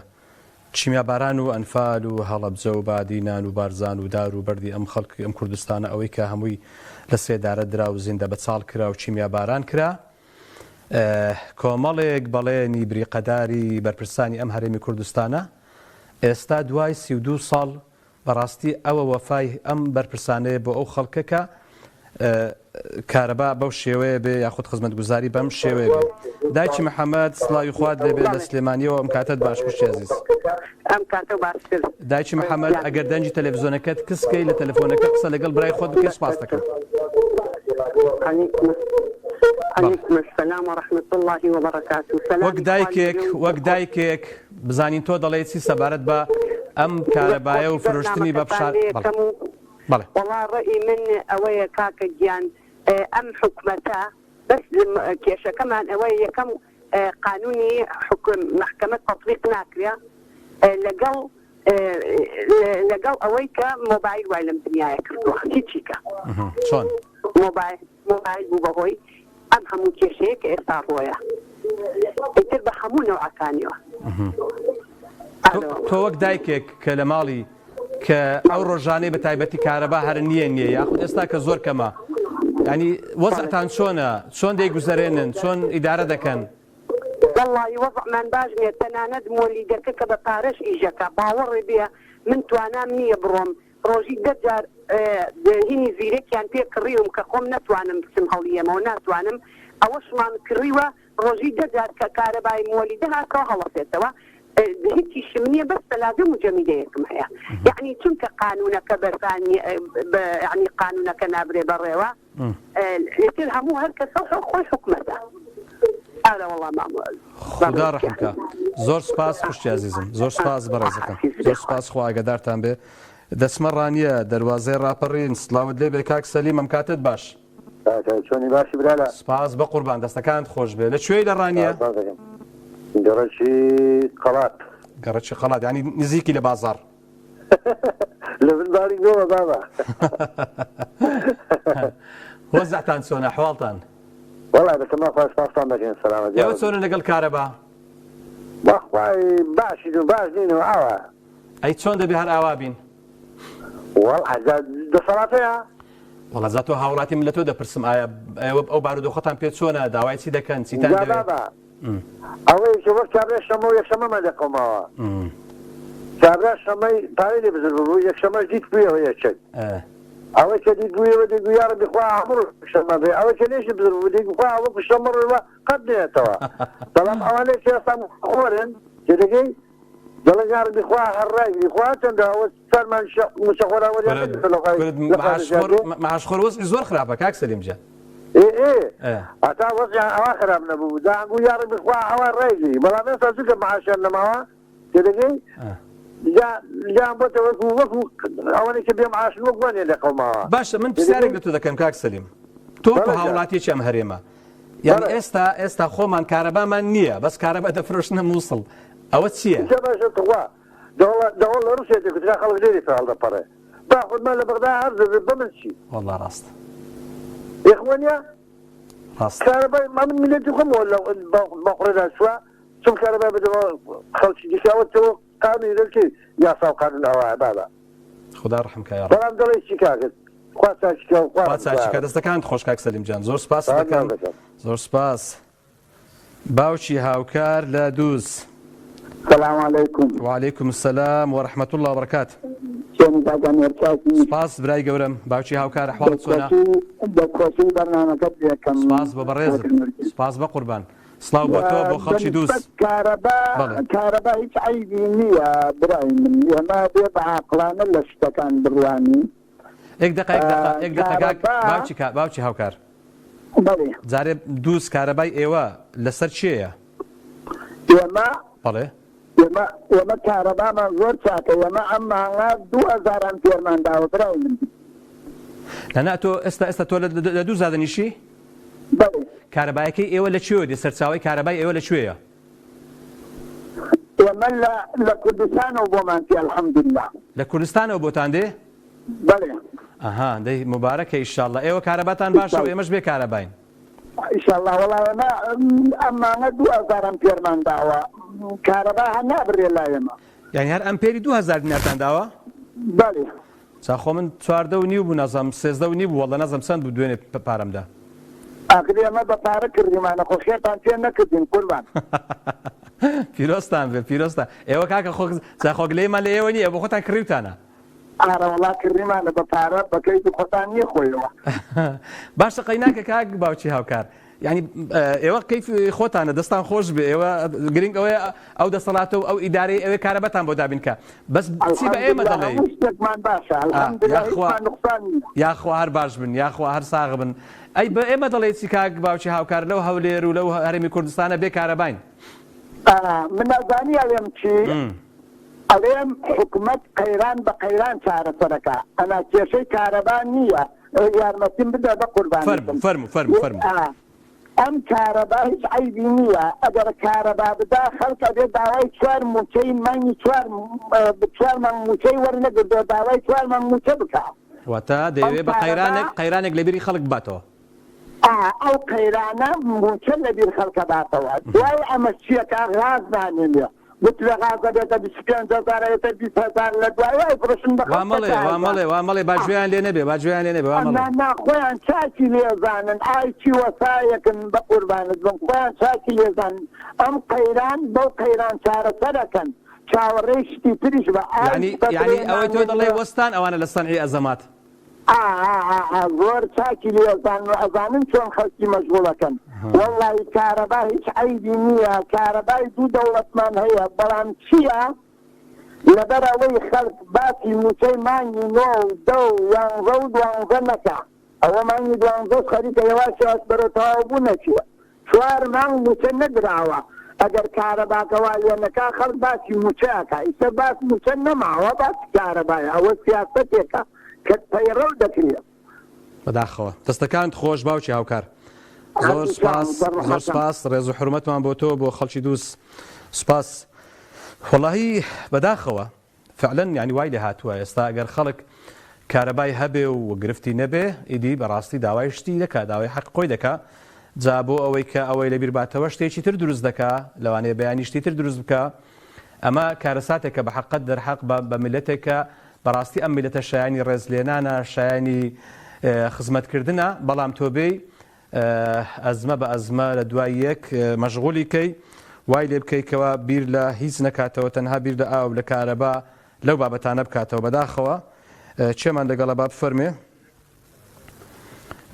کیمیاباران و ئەنفال و هەڵەبجە و بادینان و بارزان و دار و بەردی ئەم خەڵکی ئەم کوردستانە ئەوەی کە هەمووی لە سێدارە درا و زیندە بە چاڵ کرا و کیمیاباران کرا کۆمەڵێک بەڵێنی بریقەداری بەرپرسانی ئەم هەرێمی کوردستانە ئێستا دوای 32 ساڵ بەڕاستی ئەوە وەفای ئەم بەرپرسانەیە بۆ ئەو خەڵکە کە کارەبا بەو شێوەیە بێ یاخود خزمەتگوزاری بەم شێوەیە بێ. دایکی محەمەد سڵاوی خوات لێبێ لە سلێمانیەوە ئەم کاتەت باش خوشکی ئەزیز. ئەم کاتە باشتر. دایکی محەمەد ئەگەر دەنگی تەلەفزیۆنەکەت کز کەی لە تەلەفۆنەکە قسە لەگەڵ برای خۆت بکەی سوپاست دەکەم. علیکم السلام ورحمة الله وبرکاته وەک سەلامی خوان دایکێک لێ و وەک دایکێک بزانین تۆ دەڵێی چی سەبارەت بە ئەم کارەبایە و خۆشی فرۆشتنی بە بەرنامەکەتان فشار لێ بەڵێ یەکەم و بەڵێ. وەڵا ڕەئی من ئەوەیە کاکە گیان ئەم حکومەتە بەس کێشەکەمان ئەوەیە یەکەم قانونی حوکم مەحکەمە تەتبیق ناکرێ لەگەڵ لەگەڵ ئەوەی کە مۆبایل وای لەم دنیایە کردووە هیچیکە چۆن؟ مۆبایل مۆبایل بوو بەهۆی ئەم هەموو کێشەیە کە ئێستا ڕۆیە ئیتر بە هەموو نەوعەکانیەوە. تۆ وەک دایکێک کە لە ماڵی کە ئەو ڕۆژانەی بە تایبەتی کارەبا هەر نییە نییە یاخود ئێستا کە زۆر کەمە ینی وەزعتان چۆنە چۆن دەیگوزەرێنن چۆن ئیدارە دەکەن؟ وەڵڵاهی وەزعمان باش نییە تەنانەت مۆلیدەکە کە بە پارەش ئیشەکا باوەڕێ بێ من توانام نییە بڕۆم ڕۆژی دە جار هینی زیرەکیان پێ کڕیوم کە خۆم نەتوانم بچم هەڵیەمەوە ناتوانم ئەوەشمان کڕیوە ڕۆژی دە جار کە کارەبای مۆلیدە هاتەوە هەڵەسێتەوە. هیچیشم نییە بەس سەلاجە موجەمیدەیەکم هەیە یەعنی چونکە قانونەکە بەرپا نییە یەعنی قانونەکە نابرێ بەڕێوە ئیتر هەموو هەر کەسە خۆی حکومەتە ئارە وەڵا مامۆ خودا ڕەحم کا زۆر سپاس خوشکی ئازیزم زۆر سپاس بەڕێزەکەم زۆر سپاس خوا ئاگادارتان بێ دەچمە ڕانیە دەروازەی ڕاپەڕین سڵاوت لێ بێ کاک سەلیم ئەم کاتت باش کاکە چۆنی باشی برالە سپاس بەقوربان دەستەکانت خۆش بێ لە کوێی لە ڕانیە؟ سپاس دەکەم گەڕەکی قەڵات. گەڕەکی قەڵات یانی نزیکی لە بازاڕ. لە بن باڵی گۆمە بابە. وەزعتان چۆنە ئەحواڵتان؟ وەڵا بەتەما خوا سپاستان دەکەین سەلامەت ئێوە چۆنن لەگەڵ کارەبا؟ بەخوای باشین و باش نین و ئاوا. ئەی چۆن دەبێ هەر ئاوا بین؟ وەڵا جا دەسەڵات هەیە؟ وەڵا جا تۆ هاوڵاتی من لە تۆ دەپرسم ئایا ئێوە ئەو بارودۆخەتان پێ چۆنە داوای چی دەکەن چیتان جا دەوێ؟ بابا ئەوەی کە وەک کابرای شەمە و یەکشەمەمان لێ قەوماوە کابرا شەمەی پارەی لێ بزر ببوو یەکشەمەش دیت بوویەوە یەکێک ئەوەی کە دیت بوویەوە دەیگوو یاڕەبی خوا هەموو ڕۆژ یەکشەمە بێ ئەوەی کە لێشی بزر ببوو دەیگوو خوا وەکو شەمە ڕۆژ وا قەت نەیەتەوە بەڵام ئەوانەی کە ئێستا خۆرن تێدەگەی دەڵێن یاڕەبی خوا هەر ڕایگری خوا هەرچەندە ئەوە چوارمان مووچەخۆران وەریان نەگرتووە لە خوای کورد لە خوای معاشخۆر ڕزگار بێ. معاشخۆر وەزعی زۆر خراپە کاک سەلیم جان. ئێ ئێ هەتا وەزعیان ئەوا خراپ نەبوو دەیانگوو یاڕەبی خوا ئەوا ڕایگری بەڵام ئێستا چونکە معاشیان نەماوە تێدەگەی جا لێیان بۆتە وەکو وەکو ئەوانەی کە بێ معاشن وەک وانیان لێ قەوماوە باشە من پرسیارێک تێدەگەی لە تۆ دەکەم کاک سەلیم تۆ وەکو بەڵێ جان هاوڵاتیەکی ئەم هەرێمە یانی بەڵێ ئێستا ئێستا خۆمان کارەبامان نییە بەس کارەبا دەفرۆشنە مووسڵ ئەوە چییە؟ جا باشە تخوا دەوڵە دەوڵ لە ڕوسیا دەکوترا خەڵک لێرەی پێ هەڵدەپەڕێ با خودمان لە بەغدا هەر دەبێ بەمن چی؟ وەڵا ڕاستە. یەخ وەنیە؟ ڕاستە. کارەبای ئەمن میللەتی خۆم وە لە بەخوڕێدا چووە چۆن کارەبای بدەمە خەڵکی دیکە ئەوە تۆ قانونی دەرکەی یاسا و قانون ئەوایە بابە. خودا ڕەحم کا یاڕەب. بەڵام دەڵێی چی کاکە خوا چاکی کا و خوا خوا ڕەحم چاکی کا کا دەستەکانت خۆش کاک سەلیم جان زۆر سپاست سپاس دەکەم دەکەم. زۆر سپاس. باوکی هاوکار لە دوز. سلام علیکم. وعلیکم السلام ورحمة اللە وبرکاته. چۆنی کاک ئەمیر چاکی؟ سپاس برای گەورەم باوکی هاوکار ئەحواڵت چۆنە؟ دەستخۆشی بەرنامەکەت لێکەم سپاس بۆ بەڕێزت کاک ئەمیر. سپاس بەقوربان سڵاو بۆ تۆ بۆ خەڵکی دوز. بەنسبەت کارەبا بەڵێ. کارەبا هیچ عەیبی نییە برای من ئێمە بێ بە عاقڵانە لە شتەکان بڕوانین. ئێک دەقە ئێک دەقە ئێک دەقە کاک کارەبا باوکی کا باوکی هاوکار. بەڵێ. جارێ دوز کارەبای ئێوە لەسەر کێیە؟ ئێمە بەڵێ. ئێمە ئێمە کارەبامان زۆر چاکە ئێمە ئەم مانگە 2000 ئەمپێرمان داوە برای من. نا نا تۆ ئێستا ئێستا تۆ لە دوز دادەنیشی؟ بەڵێ. کارەبایەکەی ئێوە لە کوێوە دێ سەرچاوەی کارەبای ئێوە لە کوێیە؟ ئێمە لە لە کوردستانەوە بۆمان تێ الحمدللە. لە کوردستانەوە بۆتان دێ؟ بەڵێ. ئەها دەی موبارەکە ئیشاڵڵا ئێوە کارەباتان باشە و ئێمەش بێ کارەباین. ئیشاڵڵا وەڵا ئێمە ئەم مانگە 2000 ئەمپێرمان داوە کارەبا هەر نابرێ لای ئێمە. یانی هەر ئەمپێری 2000 دینارتان داوە؟ بەڵێ. جا خۆ من 14 و نیو بوو نازانم 13 و نیو بوو وەڵا نازانم چەند بوو دوێنێ پارەم دا. ئاخر ئێمە بە پارە کڕیمانە خۆ خێرتان پێ نەکردین قوربان. پیرۆزتان بێ پیرۆزتان ئێوە کاکە خۆ جا خۆ گلەییمان لە ئێوە نییە بۆ خۆتان کڕیوتانە. ئارەوەڵا کڕیمانە بە پارە بە کەیفی خۆتان نیە خۆیەوە. باشە قەیناکە کاک باوکی هاوکار یانی ئێوە کەیفی خۆتانە دەستان خۆش بێ ئێوە گرنگ ئەوەیە ئەو دەسەڵاتە و ئەو ئیدارەی ئەوێ کارەبەتان بۆ دابین کە بەس چی بە ئێمە الحمدللە دەڵێی هەموو شتێکمان باشە الحمدللە یاخوا هیچمان نوقسان نیە. یاخوا هەر باش بن یاخوا هەر ساغ بن ئەی بە ئێمە دەڵێی چی کاک باوکی هاوکار لەو هەولێر و لەو هەرێمی کوردستانە بێ کارەباین. ئا من ئەزانی ئەڵێم چی ئەڵێم حکومەت قەیران بە قەیران چارەسەرەکا ئەنا کێشەی کارەبا نییە یارمەتیم بدە بەقوربانی فەرموو بم فەرموو فەرموو فەرموو. ئا ئەم کارەبا هیچ عەیبی نییە ئەگەر کارەبا بدا خەڵک ئەبێ داوای چوار موچەی مانگی چوار چوار مانگ موچەی وەرنەگردووە داوای چوار مانگ موچە بکا واتە ئەم دەیەوێ بە کارەبا قەیرانێک قەیرانێک لە بیری خەڵک بباتەوە. ئا ئەو قەیرانە موچە لە بیر خەڵکە باتەوە دوای ئەمە چیەکا غاز نانێنێ گوترێ غاز ئەبێتە 25 هەزار ئەبێتە 20 هەزار لە دوای ئەیفرۆشن بە وا خەڵک مەڵێ وا مەڵێ وا مەڵێ با گوێیان لێ نەبێ با گوێیان لێ نەبێ وا مەڵێ. نا نا خۆیان چاکی لێزانن ئای چی وەسایەکن بەقوربانت بم خۆیان چاکی لێزانن ئەم قەیران بەو قەیران چارەسەرەکەن چاوەڕێی شتی تریش بە ئای یانی یانی سەدرێ ئەوەی تۆ دەڵێی نانێنێ وەستان ئەوانە لە سەنعی ئەزەمات. ئاهاهاها زۆر چاکی لێ ئەزانن و ئەزانن چۆن خەڵکی مەشغوڵ ئەکەن وەڵڵاهی کارەبا هیچ عەیبی نییە کارەبای دوو دەوڵەتمان هەیە بەڵام چییە لەبەر ئەوەی خەڵک باسی مووچەی مانگی نۆ و دە و یانزە و دوانزە نەکا ئەوە مانگی دوانزەش خەریکە یەواش یەواش بەرەو تەواو بوون ئەچێ چوار مانگ مووچە نەدراوە ئەگەر کارەباکە وا لێ نەکا خەڵک باسی مووچە ئەکا ئیسە باس مووچە نەماوە باسی کارەبایە ئەوە سیاسەتێکە کە پەیڕەو دەکرێ. بەداخەوە. دەستەکانت خۆش باوکی هاوکار. زۆر سپاس زۆر سپاس ڕێز و حورمەتمان بۆ تۆ بۆ خەڵکی دووز سپاس. وەڵاهی بەداخەوە فعلا یانی وای لێ هاتووە ئێستا ئەگەر خەڵک کارەبای هەبێ و گرفتی نەبێ ئیدی بەڕاستی داوای شتی دەکا داوای حەق خۆی دەکا جا بۆ ئەوەی کە ئەوەی لەبیر باتەوە شتێکی تر دروست دەکا لەوانەیە بەیانی شتی تر دروست بکا ئەمە کارەساتێکە بە حەقەت دەرحەق بە بە میلەتێکە بەڕاستی ئەم میلەتە شایانی ڕێزلێنانە شایانی خزمەتکردنە بەڵام تۆ بێی ئەزمە بە ئەزمە لە دوای یەک مەشغولی کەی وای لێ بکەی کەوا بیر لە هیچ نەکاتەوە تەنها بیر لە ئاو لە کارەبا لەو بابەتانە بکاتەوە بەداخەوە کێمان لەگەڵە با بفەرمێ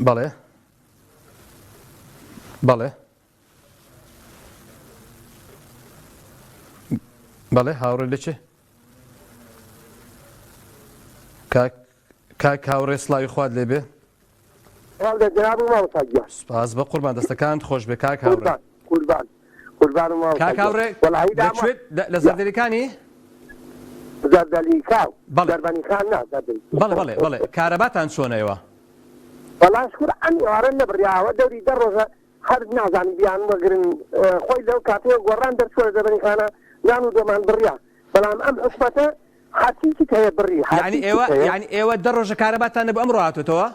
بەڵێ بەڵێ بەڵێ هاوڕێ لە چێ کاک کاک هاوڕێ سڵاوی خوات لێ بێ. سڵاو لە جەناب و مامۆستا گیان. سوپاس بە قوربان دەستەکانت خۆش بێ کاک هاوڕێ. قوربان قوربان قوربانم مامۆستا کاک گیان. هاوڕێ وەڵاهی لە داما کوێ لە گیان. زەردەلیکانی؟ زەردەلیکاو بەڵێ دەربەنیخان نا زەردەلی. بەڵێ بەڵێ بەڵێ کارەباتان چۆنە ئێوە؟ وەڵا شکور ئەم ئێوارە نەبڕیاوە دەوری دە ڕۆژە هەر نازانم بیان وەگرن خۆی لەو کاتەوە گۆڕان دەرچووە لە دەربەنیخانە نان و دۆمان بڕیا بەڵام ئەم حکومەتە هەرچی چیت هەیە بڕی یعنی هەرچی چیت ئێوە هەیە. یعنی ئێوە دە ڕۆژە کارەباتان نەبوو ئەمڕۆ هاتۆتەوە؟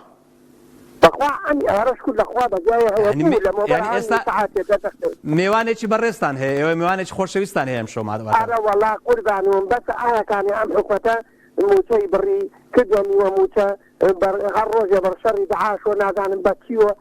بەخوا ئەم ئێوارە شکور لە خوا بەجایە هەیە یعنی بوو لەمەوبەر یعنی هانی ئێستا سەعاتێ دەردەخرێت. مێوانێکی بەڕێزتان هەیە ئێوە مێوانێکی خۆشەویستتان هەیە ئەمشەو مادەم. ئەرە وەڵا قوربانوم بەس ئایا کانێ ئەم حکومەتە موچەی بڕی کردە نیوە موچە بەر هەر ڕۆژێ بەڕ شەڕی دەعاش و نازانم بە چیوە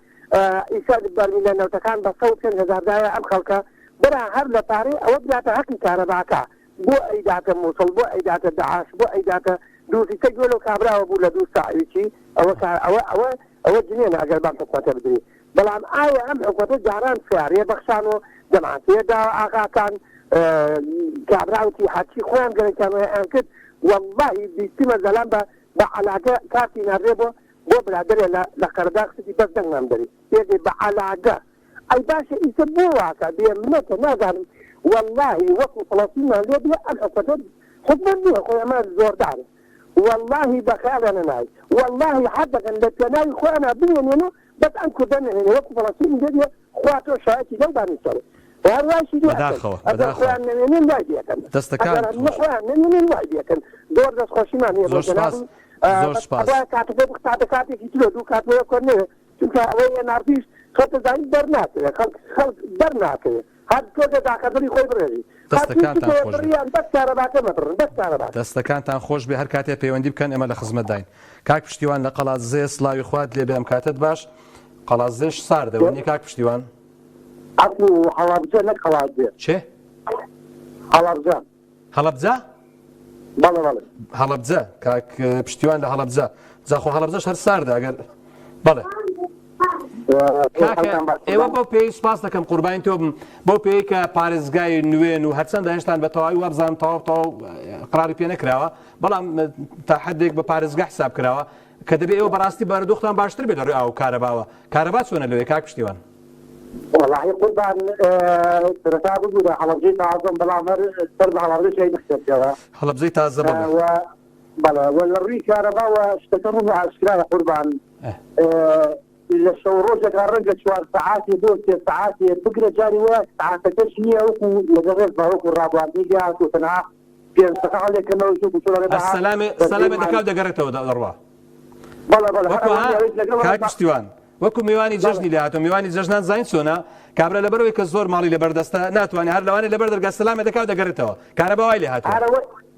ئیسە بەرمیلە نەوتەکان بە 105 هەزار دایە ئەم خەڵکە برا هەر لە پارەی ئەوە بداتە هەقی کارەباکە بۆ ئەیداتە موسڵ بۆ ئەیداتە دەعاش بۆ ئەیداتە دوو ئیسە گوێ لەو کابراوە بوو لە دوو ساعویچی ئەوە کار ئەوە ئەوە ئەوە جنێنە ئەگەر بەم حکومەتە بدری بەڵام ئایا ئەم حکومەتە جاران سیارەیە بەخشان و دەمانچەیە داوە ئاغاکان کابرا وتی هەرچی خۆیان گەرەکیان وایە ئەیان کرد وەڵڵاهی بیستمە زەلام بە بە عەلاگە کارتی ناردێ بۆ بۆ برادەرێ لە لە قەرەداغ ستی بەس دەنگمان بدەری پێگەی بە عەلاگە ئەی باشە ئیسە بۆ واکا بێ منەتە نازانم وەڵڵاهی وەکو فڵەستینمان لێ بێ ئەم حکومەتە حکومەت نیە خۆی ئەمە زۆردارە وەڵڵاهی بە خەیاڵیانە نایەت وەڵڵاهی حەز دەکەن لە پێناوی خۆیانا بمێنێن و بەس ئەم کوردە نەهێنێ وەکو فەڵەستینی لێ بێ خوا تۆ شایەتی لەو بانیشتەوە هەر وایشی لێ ئەکەن بەداخەوە ئەگەر بەداخەوە خۆیان نەمێنێن وای لێ ئەکەن ئەگەر دەستەکانت نە خۆش خۆیان نەمێنێن وای لێ ئەکەن زۆر دەستخۆشیمان هەیە بۆ زۆر سپاس جەنابم زۆر بەس سپاس ئەبوایە کاتەکەی بخساتە کاتێکی ترۆ دوو کات بۆ یەک نەوێ چونکە ئەوەی ئێن ئاڕ تیش خەڵک دەزانی دەرناکەوێ خەڵک خەڵک دەرناکەوێ هەر تۆزێ داخە دڵی خۆی بڕێژی هەرچی دەستەکانتان بکەوێ خۆش بێ. بڕیان بەس کارەباکە مەبڕن بەس کارەباکە. دەستەکانتان خۆش بێ هەر کاتێ پەیوەندی بکەن ئێمە لە خزمەتداین کاک پشتیوان لە قەڵادزێ سڵاوی خوات لێ بێ ئەم کاتەت باش قەڵادزێش ساردە وەنیە کاک پشتیوان؟ عەفو هەڵەبجە نەک قەڵادزێ. چێ؟ هەڵەبجە. هەڵەبجە؟ بەڵێ بەڵێ. هەڵەبجە کاک پشتیوان لە هەڵەبجە جا خۆ هەڵەبجەش هەر ساردە ئەگەر بەڵێ. کاکە ئێوە بەو پێی سپاس دەکەم قوربانی تۆ بم بەو پێی کە پارێزگای نوێن و هەرچەندە هێشتان بە تەواوی وابزانم تەواو تەواو قراری پێ نەکراوە بەڵام تا حدێک بە پارێزگا حساب کراوە کە دەبێ ئێوە بەڕاستی بارودۆختان باشتر بێت لە ڕووی ئاو و کارەباوە کارەبا چۆنە لەوێ کاک پشتیوان؟ وەڵاهی قوربان سەرەتا ببورە هەڵەبجەی تازەم بەڵام هەر سەر بە هەڵەبجەی شەهید حسێن هەڵەبجەی تازە بەڵێ. بەڵێ وە لە ڕووی کارەباوە شتەکە ڕوون و ئاشکرایە قوربان لە شەو ڕۆژێکا ڕەنگە چوار سەعاتێ بۆ سێ سەعاتێ بگرە جاری وایە سەعاتەکەش نییە وەکو لەگەڵ ڕێزما وەکو ڕابواردنی لێ هاتووە تەنها پێنج دەقە هەڵێکەنەوە چونکو چۆن ئەڵێ هەر سەلامێ سەلامێ دەکا و دەگەڕێتەوە دەڕوا. بەڵێ بەڵێ هەر وەکو ئەوە ها نییە ئەویش لەگەڵ کاک ڕێزما پشتیوان وەکو میوانی بەڵێ جەژنی لێ هاتووە میوانی جەژنان زانیت چۆنە کابرا لەبەرئەوەی کە زۆر ماڵی لەبەر دەستە ناتوانێ هەر لەوانەیە لەبەر دەرگا سەلامێ دەکا و دەگەڕێتەوە کارەبا وای لێ هاتووە. ئارە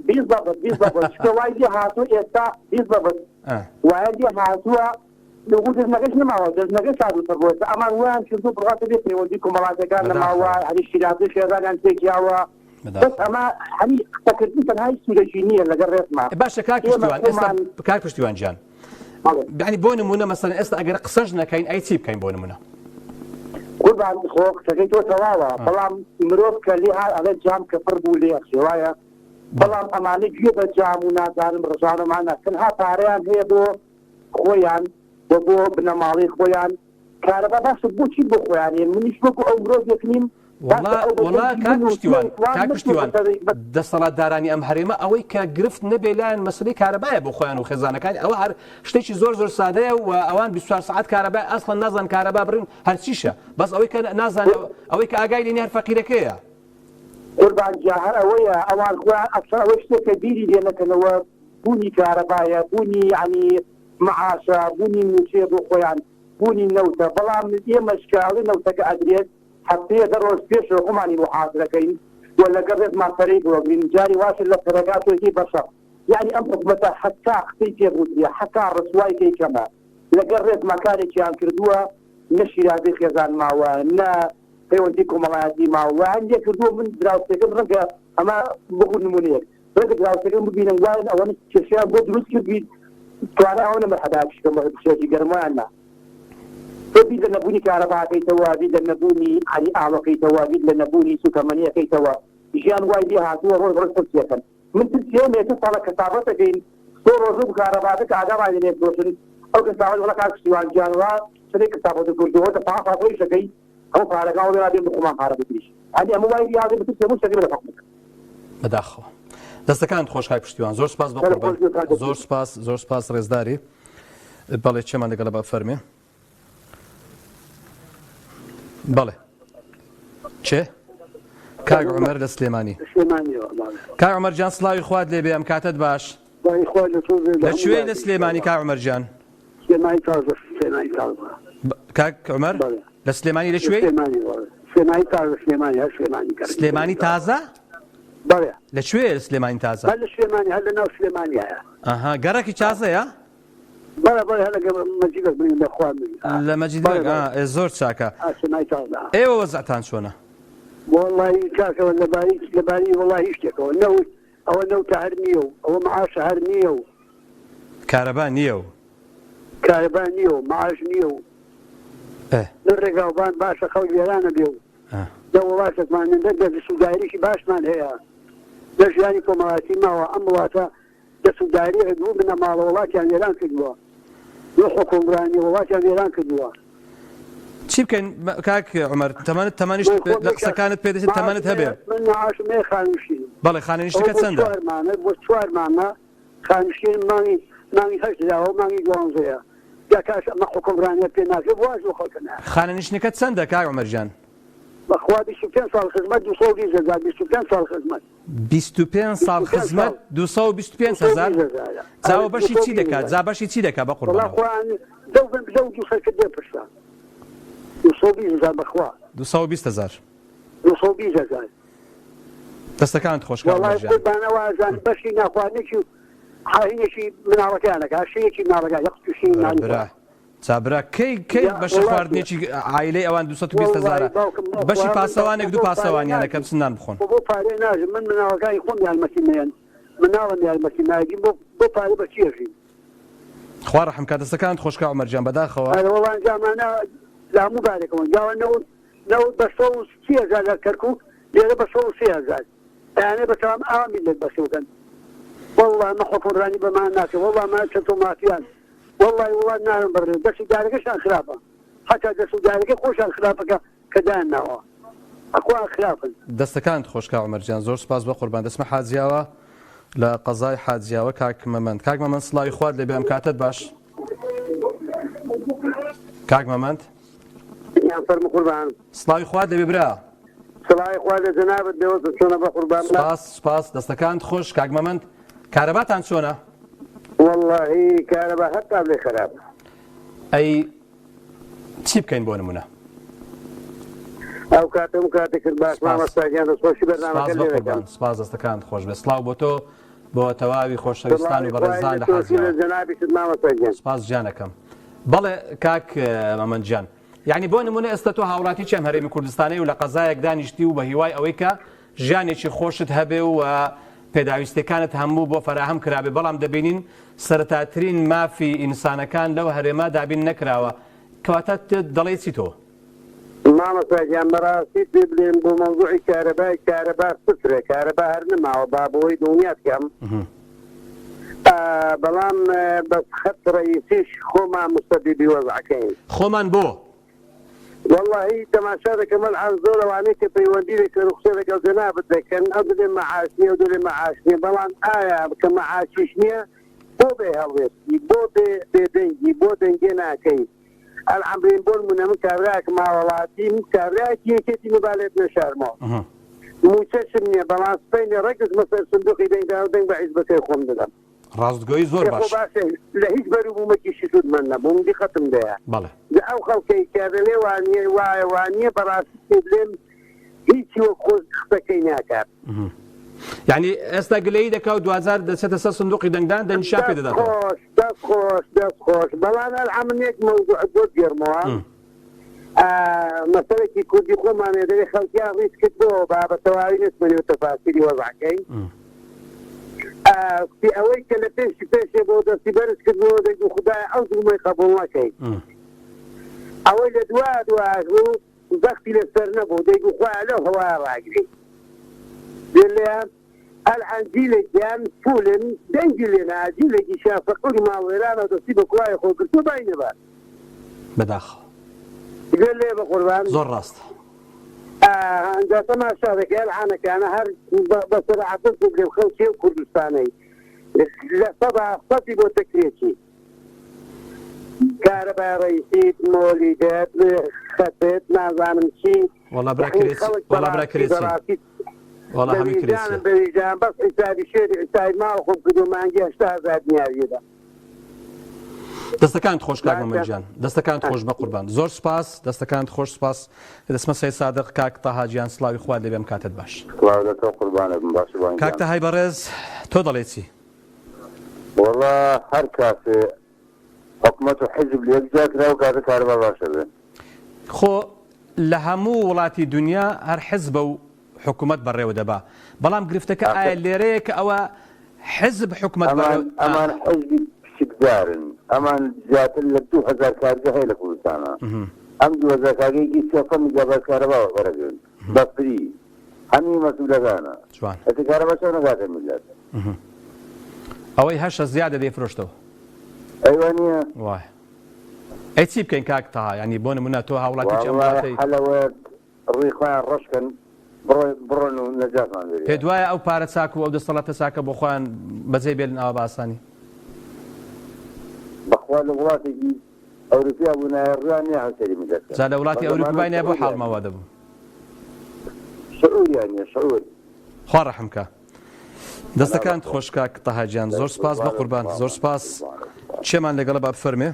بیزەبت بیزەبت چونکە وای لێ هاتووە ئێستا بیزەبت وای لێ هاتووە وەکو جەژنەکەش نەماوە جەژنەکە شاد و سڕ بووە ئێستا ئەمان وایان کردووە بڕواتە بێ پەیوەندی کۆمەڵاتیەکان نەماوە بەداخەوە هەری شیرازەی خێزانیان تێکیاوە بەس بەداخەوە. ئەمە هەمی قسەکردن تەنها هیچ سوودێکی نییە لەگەڵ ڕێزما باشە کاک ئێمە پشتیوان ئێستا خۆمان کاک پشتیوان گیان. یانی بۆ نموونە مەسەلەن ئێستا ئەگەر قسەش نەکەین ئەی چی بکەین بۆ نموونە؟ قوربان خۆ قسەکەی تۆ تەواوە بەڵام مرۆڤ کە لێ هات ئەڵێ جام کە پڕ بوو لێ ئەخشێ وایە بەڵام ئەمانە گوێ بە جام و نازانم ڕژانەمانە تەنها پارەیان هەیە بۆ خۆیان و بۆ بنەماڵەی خۆیان کارەبا باشە بۆچی بۆ خۆیان هەیە منیش وەکو ئەو مرۆڤێک نیم وەڵا وەڵا کاک پشتیوان کاک پشتیوان دەسەڵاتدارانی ئەم هەرێمە ئەوەی کە گرفت نەبێ لایەن مەسلەی کارەبایە بۆ خۆیان و خێزانەکانی ئەوە هەر شتێکی زۆر زۆر سادەیە و ئەوان 24 سەعات کارەبا ئەسڵەن نازان کارەبا بڕین هەرچیشە بەس ئەوەی کە نازان ئەوەی کە ئاگای لێ نیە هەر فەقیرەکەیە. قوربان جا هەر ئەوەیە ئەوان خۆیان ئەسڵەن ئەوەی شتێک کە بیری لێ نەکەنەوە بوونی کارەبایە بوونی یەعنی معاشە بوونی مووچەیە بۆ خۆیان بوونی نەوتە بەڵام ئێمەش کە ئەڵێ نەوتەکە ئەدرێت هەفتەیە دە ڕۆژ پێشەوە خۆمانی بۆ حازرەکەین و لەگەڵ ڕێزمان پەرەی بۆ ئەگرین جاری واشە لە پەرەکا تۆ ئەیکەی بە شەڕ یەعنی ئەم حکومەتە حەتا قسەی پێ بوترێ حەتا ڕسوای کەی کەمە لەگەڵ ڕێزما کارێکیان کردووە نە شیرازەی خێزان ماوە نە پەیوەندی کۆمەڵایەتی ماوە وایان لێ کردووە من دراوسێکەم ڕەنگە ئەمە وەکو نمونەیەک ڕەنگە دراوسێکەم ببینم وایان ئەوەنە کێشەیان بۆ دروست کردبیت توانای ئەوە نەمە حەتایەکیش کەم بە بخشێکی گەرم وایان نا تۆ بیر لە نەبوونی کارەبا ئەکەیتەوە، بیر لە نەبوونی عەلی ئاو ئەکەیتەوە، بیر لە نەبوونی سووتەمەنی ئەکەیتەوە، ژیان وای لێ هاتووە ڕۆژ بە ڕۆژ قورسی ئەکەن. من ترسی ئەوم هەیە چەند ساڵە کەسابەت ئەکەین، سۆ ڕۆژوو بوو کارەباکە کە ئاگامان لێ نەیفرۆشن، ئەو کەسابەت وەڵا کاک پشتیوان گیان وا چەندێک کەسابەتت کردووە دە پانزە ساڵ خۆ ئیش ئەکەی هەموو پارەکان وەڵێ با بێن بۆ خۆمان پارە بگریش یانی ئەمە وای لێ هاتووە بترسی هەموو شتەکەی بە لە حکومەت. بەداخەوە. دەستەکانت خۆش کاک پشتیوان زۆر سپاس بەقوربان زۆر سپاس زۆر سپاس ڕێزداری. بەڵێ چێمان لەگەڵە با فەرمێ بەڵێ چێ کاک عمر لە سلێمانی کاک عمر جان سڵاوی خوات لێ بێ ئەم کاتت باش لە کوێ لە سلێمانی کاک عمر جان کاک عمر لە سلێمانی لە کوێ سلێمانی تازە سلێمانی هەر سلێمانی سلێمانی تازە بەڵێ لە کوێ سلێمانی تازە هەر لە سلێمانی هەر لە ناو سلێمانی هەیە ئەها گەڕەکی تازەیە بەڵێ بەڵێ هەر لە مەجید بەگ بڵێن لە خوا من لە مەجید بەگ ئا زۆر چاکە سلێمانی تازە ئێوە وەزعتان چۆنە وەڵڵاهی کاکە لەباری لەباری وەڵڵاهی هیچ شتێکەوە نەوت ئەوە نەوتە هەر نییە و ئەوە معاشە هەر نییە و کارەبا نییە و کارەبا نییە و معاش نییە و نە ڕێگاوبان باشە خەڵک وێرانە بێ و نە وڵاتێکمان نە دەسوداریی باشمان هەیە نە ژیانی کۆمەڵایەتی ماوە ئەم وڵاتە دەسوداری دوو بنەماڵە وڵاتیان وێران کردووە دوو حوکمڕانی وڵاتیان وێران کردووە. چی بکەین کاک عومەر تەمەنت تەمەنیشت لە قسەکانت پێ دەچێت تەمەنت هەبێ. من معاشم هەیە خانەنشینم. بەڵێ خانەنشینەکە چەندە؟ چوار مانگە بۆ چوار مانگە خانەنشینم مانگی مانگی هەشت دراوە مانگی دوانزەیە جا کاش ئەمە حوکمڕانیە پێ ناکرێ واز بۆ خەڵکە نایە. خانەنشینەکەت چەندە کاک عومەر گیان؟ بەخوا 25 ساڵ خزمەت 220 هەزار 25 ساڵ خزمەت. 25 ساڵ خزمەت 225 هەزار جا بەشی چی دەکات جا بەشی چی دەکات بە قوربانەوە خۆیان لەو لەو دوو سەرکردێ پرسە 220 هەزار بەخوا 220 هەزار 220 هەزار دەستەکانت خۆش کاک وەڵای گیان. قوربانەوە ئەزان بەشی ناخواردنێکی و حاهینێکی مناڵەکەیانەکە شیرێکی مناڵەکە یەک قوتوو شیری برا مناڵی برا خۆیان جا برا کەی کەی یا بەشە وڵاتی خواردنێکی عایلەی ئەوان 220 وەڵڵاهی هەزارە باوکم بۆ بەشی خوا من باوکم پاسەوانێک دوو بۆ پارەی پاسەوانیانە کە ناژیم بچن نان بخۆن خۆ بۆ پارەی ناژیم من مناڵەکانی خۆم یارمەتیم نەیەن مناڵم یارمەتیم ناگیم بۆ بۆ پارە بە چی ئەژیم. خوا ڕەحم کا دەستەکانت خۆش کا عومەر گیان بەداخەوە. ئەرە وەڵا ئەنجامانە لە هەموو بارێکەوەن جاوە نەوت نەوت بە 130 هەزار لە کەرکوک لێرە بە 103 هەزار ئەیانێ بە تەوام ئاوا میللەت بەسێو کەن وەڵا ئەمە حوکمڕانی بەمان ناکرێ وەڵا ئەمە چەتۆ مافیان وەڵای وڵات ناوێن بەڕێ دەس و دارەکەشان خراپە حەتا دەس و دارەکەی خۆشیان خراپە کە کە دایان ناوە ئەخوا خراپن. دەستەکانت خۆش کاک عومەر گیان زۆر سوپاس بەقوربان دەچمە حاجیاوە لە قەزای حاجیاوە کاک مەمەند کاک مەمەند سڵاوی خوات لێبێ ئەم کاتەت باش کاک مەمەند گیان فەرموو قوربان. سڵاوی خوات لێبێ برا. سڵاوی خوا لە جەنابت بێ وەزت چۆنە بەقوربان. سوپاس سوپاس دەستەکانت خۆش کاک مەمەند کارەباتان چۆنە؟ وەڵاهی کارەبا هەر تابلێ خەراپە. ئەی چی بکەین بۆ نمونە؟ ئەو کاتەم کاتێ کرد باش مامۆستا گیان دەستخۆشی بەرنامەکە سپاس لێ بەقوربان دەکەم. سپاس دەستەکانت خۆش بێ سڵاو بۆ تۆ بۆ تەواوی خۆشەویستان سڵاوی و خوای بەڕێزان لە لە تۆش و لە حاجیاوە. جەنابیشت مامۆستا گیان. سپاس گیانەکەم. بەڵێ کاک مەمەند گیان یەعنی بۆ نمونە ئێستا تۆ هاوڵاتیی ئەم هەرێمی کوردستانەی و لە قەزایەک دانیشتی و بە هیوای ئەوەی کە ژیانێکی خۆشت هەبێ و پێداویستیەکانت هەموو بۆ فەراهەم کرابێ بەڵام دەبینین سەرەتاترین مافی ئینسانەکان لەو هەرێمە دابین نەکراوە کەواتە دەڵێی چی تۆ؟ مامۆستا گیان بەڕاستی پێ بلێم بۆ مەوزوعی کارەبای کارەبا سفرە کارەبا هەر نەماوە با بۆی دڵنیات کەم بەڵام بەس خەت ڕەئیسیش خۆمان مستەبیبی وەزعەکەین. خۆمان بۆ؟ وەڵاهی تەماشا دەکەم ئەلعان زۆر ئەوانەی کە پەیوەندی دەکەن و قسە لەگەڵ جەنابت دەکەن ئەو دەلێ مەعاش نیە ئەو دەلێ مەعاش نیە بەڵام ئایا کە مەعاشیش نیە بۆ بێ هەڵوێستی بۆ بێ بێدەنگی بۆ دەنگێ ناکەی ئەلعان بلێن بۆ نمونە من کابرایەکم هاوڵاتیم کابرایەکی یەکێتی مە با لێت نەشارمەوە موچەشم نیە بەڵام سبەینێ ڕێک دەچمە سەر سندوقی دەنگدان و دەنگ بە حیزبەکەی خۆم دەدەم. ڕاستگۆیی زۆر ئێ خۆ باش. باشە لە هیچ بەروبوومەکیشی سوودمەند نەبووم دیقەتم دەیا بەڵێ. لە ئەو خەڵکەی کە دەلێ وانیە وایە وانیە بەڕاستی پێ بلێم هیچی وەک خۆی قسەکەی ناکات. یانی ئێستا گلەیی دەکا و دواجار دەچێتە سەر سندوقی دەنگدان دەنگیشیان پێ دەست دەداتەوە. خۆش دەست خۆش دەست خۆش بەڵام ئەلعان من یەک مەوزوعت بۆ بگێڕمەوە مەسەلەکی کوردی خۆمانە دەبێ خەڵکیان ڕیز کرد بۆ با بە تەواوی نەچمە نێو تەفاسیلی وەزعەکەی کوتی ئەوەی کە لە پێشی پێشێ بۆ دەستی بەرز کردبووەوە دەیگوت خودایە ئەو زوڵمەی قەبووڵ نەکەی ئەوەی لە دوا دواش بوو زەختی لەسەر نەبوو دەیگوت خوایە لەو هەوایە ڕاگری گوێ لێیان ئەلعان جیلێکیان فولن دەنگی لێ نا جیلێکیشیان فەقیر و ماڵوێرانە و دەستی بە کوڵاوی خۆ گرتووە بای نەبات. بەداخەوە. گوێ لێ بە قوربان. زۆر ڕاستە. ئا ئینجا تەماشا دەکەی ئەلعانەکانە هەر بە سەراحەتەش بگرم خەڵکی ئەو کوردستانەی لە سەدا سەدی بۆ تەکرێکی کارەبای ڕەیسیت مۆلیدەت خەتت نازانم چی وەڵا برا یەعنی کرێچی خەڵک وەڵا برا بەڕاستی کرێچی بەڕاستی وەڵا بە هەمووی کرێچیە. ویژدانم بە ویژدان بەس حیسابی شێری حیسابی ماڵ خۆم کردووە مانگی 80 هەزار دینار دەدەم. دەستەکانت خۆش کاک مەمەد باشە گیان دەستەکانت خۆش بەقوربان زۆر سوپاس دەستەکانت خۆش سوپاس دەچمە سەید سادق کاک تەها گیان سڵاوی خوات لێبێ ئەم کاتەت باش. سڵاو لە تۆ قوربانت بم باشی بان کاک گیان. تەهای بەڕێز تۆ دەڵێی چی؟ وەڵا هەر کاتێ حکومەت و حیزب لەیەک جیا کرا ئەو کاتە کارەبا باش ئەبێ. خۆ لە هەموو وڵاتی دونیا هەر حزبە و حکومەت بەڕێوە دەبا بەڵام گرفتەکە ئاخر ئایا لێرەیە کە ئەوە حزب حکومەت ئەمان بەڕێوە ئا. ئەمان حزبی پشکدارن ئەمان زیاتر لە 2000 کارگە هەیە لە کوردستانا ئەم 2000 کارگەیەکی 300 میگابایت کارەبا وەرەگرن بە فری هەمی مەسولەکانە جوان. ئەتر کارەبا چۆن ئەگاتە میللەت. ئەوەی هەشە زیادە دەیفرۆشتەوە. ئەی وانیە؟ وایە. ئەی چی بکەین کاک تەها یانی بۆ نمونە تۆ هاوڵاتیەکی ئەم وەڵای وڵاتەی. حەلەوە ڕووی خۆیان ڕەش کەن بڕۆ بڕۆن و نەجاتمان بێ. پێت وایە ئەو پارە چاک و ئەو دەستەڵاتە چاکە بۆ خۆیان بەجێ بێلن ئاوا بە ئاسانی؟ بەخوا لە وڵاتێکی ئەوروپیا بوونایە ڕویان نیە هەر سەیری میللەت کەن جا لە وڵاتی بەس ئەوروپی ئەمانە باینایە بۆ شعوریان حاڵمان نیە وا دەبوو. شعوریان نیە شعور. خوا ڕەحم کا. پەنا دەستەکانت بەخوا. خۆش کاک تەها گیان زۆر دەست سوپاس قوربانت بەقوربان زۆر مامە سوپاس قوربانت قوربانت. کێمان لەگەڵە با بفەرمێ.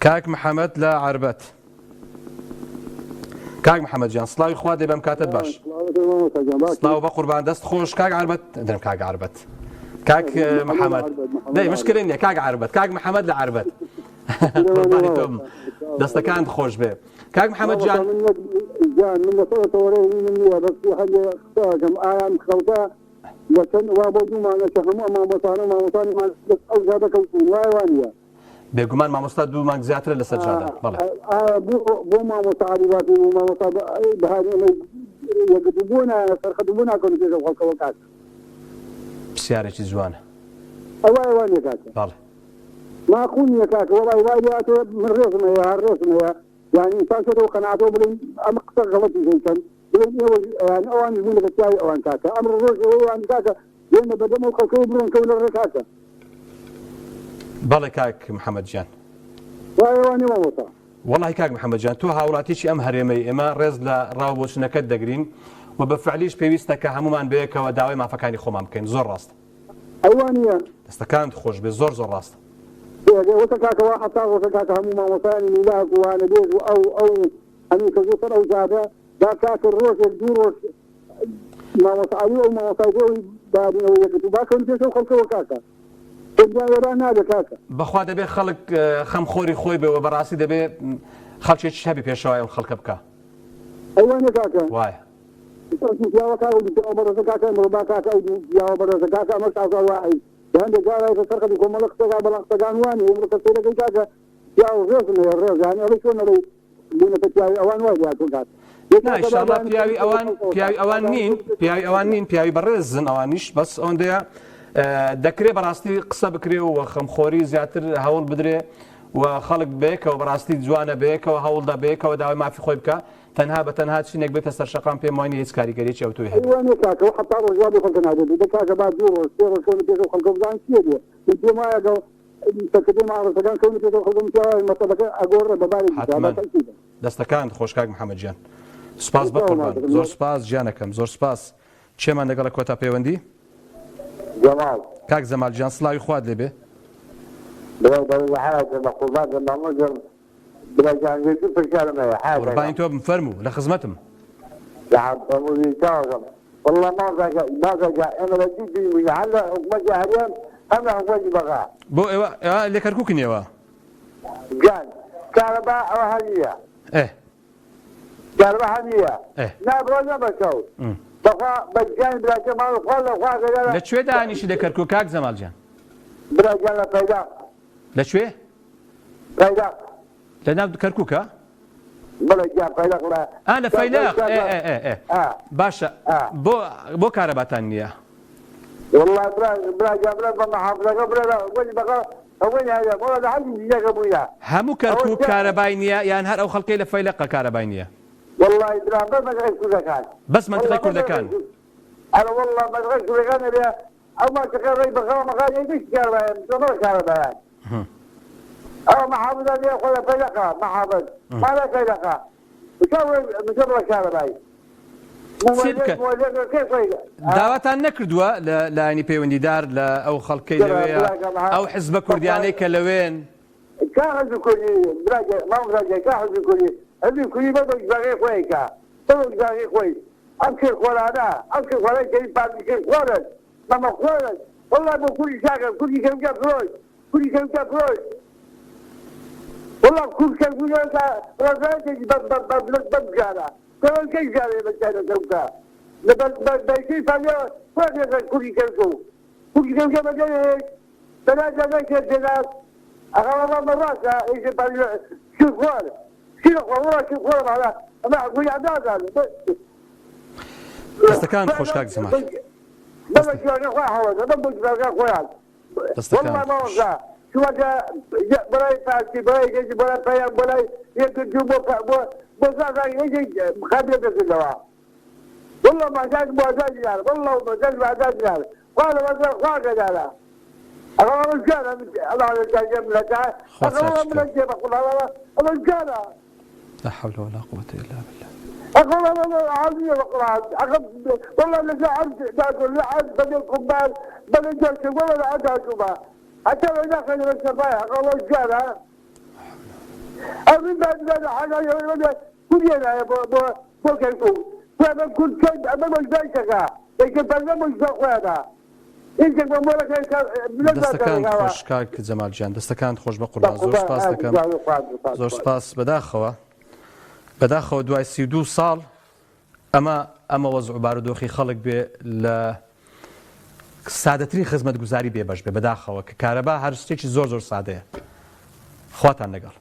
کاک محەمەد لە عەربەت. کاک محەمەد گیان سڵاوی خوا دێ بەم کاتت باش. سڵاو بە قوربان دەست خۆش کاک عەربەت دەم کاک عەربەت کاک محەمەد دەی مشکلە نییە کاک عەربەت کاک محەمەد لە عەربەت قوربانی تۆم دەستەکانت خۆش بێ کاک محەمەد گیان گیان من لەسەر تەوەرەی من نییە بەس هەندێ قسە ئایا ئەم خەڵکە لە چەند وا بۆ دوو مانگە کە هەموو ئەم مامۆستانە و مامۆستانی مان دەست ئەو جادە کەوتوون وایە وا نییە؟ بێگومان مامۆستا دوو مانگ زیاترە لەسەر جادە بەڵێ. ئایا بۆ بۆ مامۆستا عەلی باپیر و مامۆستا بەهاری ئێمەی یەکگرتوو بۆ نایەنە سەر خەت و بۆ ناکەونە پێش ئەو خەڵکەوە کاکە؟ پرسیارێکی جوانە. ئەو وایە وا نییە کاکە؟ بەڵێ. ماقوول نییە کاکە وەڵای وای لێ هاتووە من ڕێزم هەیە هەر ڕێزم هەیە یانی ئینسان چۆتەوە قەناعەتەوە بڵێین ئەمە قسە غەڵەتی دەیکەن بڵێن ئێوە یانی ئەوانیش بوونە بە پیاوی ئەوان کاکە ئەمڕۆ ڕۆژ ئێوە وان کاکە بێنە بەردەم ئەو خەڵکەوە بڕۆن کەونە ڕێ کاکە. بەڵێ کاک محمد گیان. وایە وا نیە مامۆستا؟ وەڵاهی کاک محمد گیان تۆ هاوڵاتیەکی ئەم هەرێمەی ئێمە ڕێز لە ڕاو بۆچونەکەت دەگرین و بە فعلیش پێویستە کە هەموومان بەیەکەوە داوای مافەکانی خۆمان بکەین زۆر ڕاستە. ئەی وا نیە؟ دەستەکانت خۆش بێ زۆر زۆر ڕاستە. ئێ وتە کاکە وا 70 ڕۆژە کاکە هەموو مامۆستایانی میلاک و وانەبێژ و ئەو ئەو هەموو کەس لەسەر ئەو جادە با کاکە ڕۆژێک دوو ڕۆژ مامۆستا عەلی و ئەو مامۆستای بۆی بابنەوە یەکگرتوو با کەون پێش ئەو خەڵکەوە کاکە دنیا وێران نابێ کاکە. بەخوا دەبێ خەڵک خەم خۆری خۆی بێ وە بەڕاستی دەبێ خەڵکێکیش هەبێ پێشەوای ئەم خەڵکە بکا. ئەی وانە کاکە؟ وایە. ئەو دوو پیاوە کاکە ئەو دوو پیاوە بەڕێزە کاکە ئەمڕۆ با کاکە ئەو دوو پیاوە بەڕێزە کاکە ئەمەش ئازا وائەی لە هەندێک جارا ئێستا سەرخەتی کۆمەڵە قسەکا بەڵام قسەکان وا نیە ئیمڕۆ کە سەیرەکەی کاکە پیاو ڕێزم هەیە ڕێز یانی ئەڵێی چۆن ئەڵێی بوونەتە پیاوی ئەوان وای لێهاتووە کاکە نا ئیشاڵا پیاوی ئەوان پیاوی ئەوان نین پیاوی ئەوان نین پیاوی بەڕێزن ئەوانیش بەس ئەوەندەیە دەکرێ بەڕاستی قسە بکرێ و خەمخۆری زیاتر هەوڵ بدرێ و خەڵک بەیەکەوە بەڕاستی جوانە بەیەکەوە هەوڵدا بەیەکەوە داوای مافی خۆی بکە تەنها بە تەنها چینێک بێتە سەر شەقام پێم وای نیە هیچ کاریگەریەکی ئەوتۆی هەبێ. ئەی وانیە کاکە ئەو 70 ڕۆژ وا بۆ خەڵکە نابێت دە کاکە با دوو ڕۆژ سێ ڕۆژ کەونە پێش ئەو خەڵکە بزانن چیە دێ من پێم وایە گەڵ سەرکردەی معارەزەکان کەونە پێش ئەو خەڵکە من پێم وایە مەسەلەکە ئەگۆڕێ بە بارێکی ترا با حەتمەن تەئکید بم. دەستەکانت خۆش کاک محمد گیان. سوپاس سڵاو بەقوربان ماکەم زۆر سوپاس گیانەکەم زۆر سوپاس کێمان لەگەڵە کۆتا پەیوەندی؟ جەماڵ. کاک جەمال گیان سڵاوی خوات لێ بێ. برای بەڕێز حەیاتە بەقوربان بم مامۆ گیان برا گیان یەک دوو پرسیارم هەیە حەیات قوربانی ئەکەم. تۆ بم فەرموو لە خزمەتم. لە حەق فەرموو چاوەکەم. واللە مامۆستا گیان مامۆستا گیان ئێمە لە دوو دین بووین هەم لە حکومەتی هەرێم هەم لە حکومەتی بەغا. بۆ ئێوە ئێوە لە کەرکوکن ئێوە؟ گیان کارەبا ئەوە هەر نییە. ئێ. کارەبا هەر نییە. ئێ. نا بڕۆ نە بە شەو. بەخوا بە گیانی براکەم ماڵ خوا لە خوا گەدارە. لە کوێ دانیشی لە کەرکوک کاک جەمال گیان؟ برا گیان لە پەیداق. لە کوێ؟ فەیلەق. لە ناو کەرکوکە؟ بەڵێ گیان فەیلەق لە. ئا لە فەیلەق ئێ ئێ ئێ ئێ باشە بۆ بۆ کارەباتان نییە؟ وەڵا برا برا گیان برا بە محافزەکە برا لە وەنی بەغا وەنی هەیە وەڵا لە هەردوو جیگەکە بووینە. هەموو کەرکوک کارەبای نییە یان هەر ئەو خەڵکەی لە فەیلەقە کارەبای نییە؟ وەڵای برا بەس مەنتیقەی کوردەکان. بەس مەنتیقەی کوردەکان. ئەرە وەڵا مەنتیقەی کوردەکان ئەبێ ئەو مەنتیقەی ڕێی بەغا و مەغا یەک گشت کارەبایە مسلمانە کارەبایان. ئەوە محافزە لێ خۆ لە فەیلەقە محافز مالە فەیلەقە بچە بڵە کارەبای چی بکە داواتان نەکردووە لە لایەنی پەیوەندیدار لە ئەو خەڵکەی لەوێ ئەو حزبە کوردیانەی کە لەوێن کا حزب کوردی مامۆستا کا حزب کوردی حزب کوردی بە بەگژاغی خۆی کا بە بەگژاغی خۆی ئەم کرخۆرانە ئەم کرخۆرای کەری پارتی کرخۆرن مەمە خۆرن والله بۆ کوردی چاکە کوردی کەمکە فرۆش کوری کەرکوکە فرۆشت وەڵا کور کەرکوکە تا ڕەزایەتێکی بە بە بە بە بەم جارە کەوە کەی جارێ بە جارە کەرکوکە لە بە بە بەیکەی پاریا خۆیان دێتە کوری کەرکوک کوری کەرکوکە بە دەرێ بەنا جارە کێ دێنات ئەغا وەڵا بە ڕاستە ئیشێ پاریا شیر خوار شیر خۆ وەڵا شیر خۆر مالا ئەمە حکومەتی عەدالەت دەستەکانت خۆش کاک جەمال. بەڵێ جوانە خۆیان هەڵەدە بەم بۆ جوانەکان خۆیان دەستەکانت خۆش. خوا چاکی کات. لا حول ولا قوة الا بالله. دەستەکانت خۆش کاک جەمال گیان دەستەکانت خۆش بەقوربان زۆر سپاس دەکەم زۆر سپاس بەداخەوە بەداخەوە دوای 32 ساڵ ئەمە ئەمە وەزع و بارودۆخی خەڵک بێ لە سادەترین خزمەتگوزاری بێبەش بێ بەداخەوە کە کارەبا هەر شتێکی زۆر زۆر سادەیە خواتان لەگەڵ.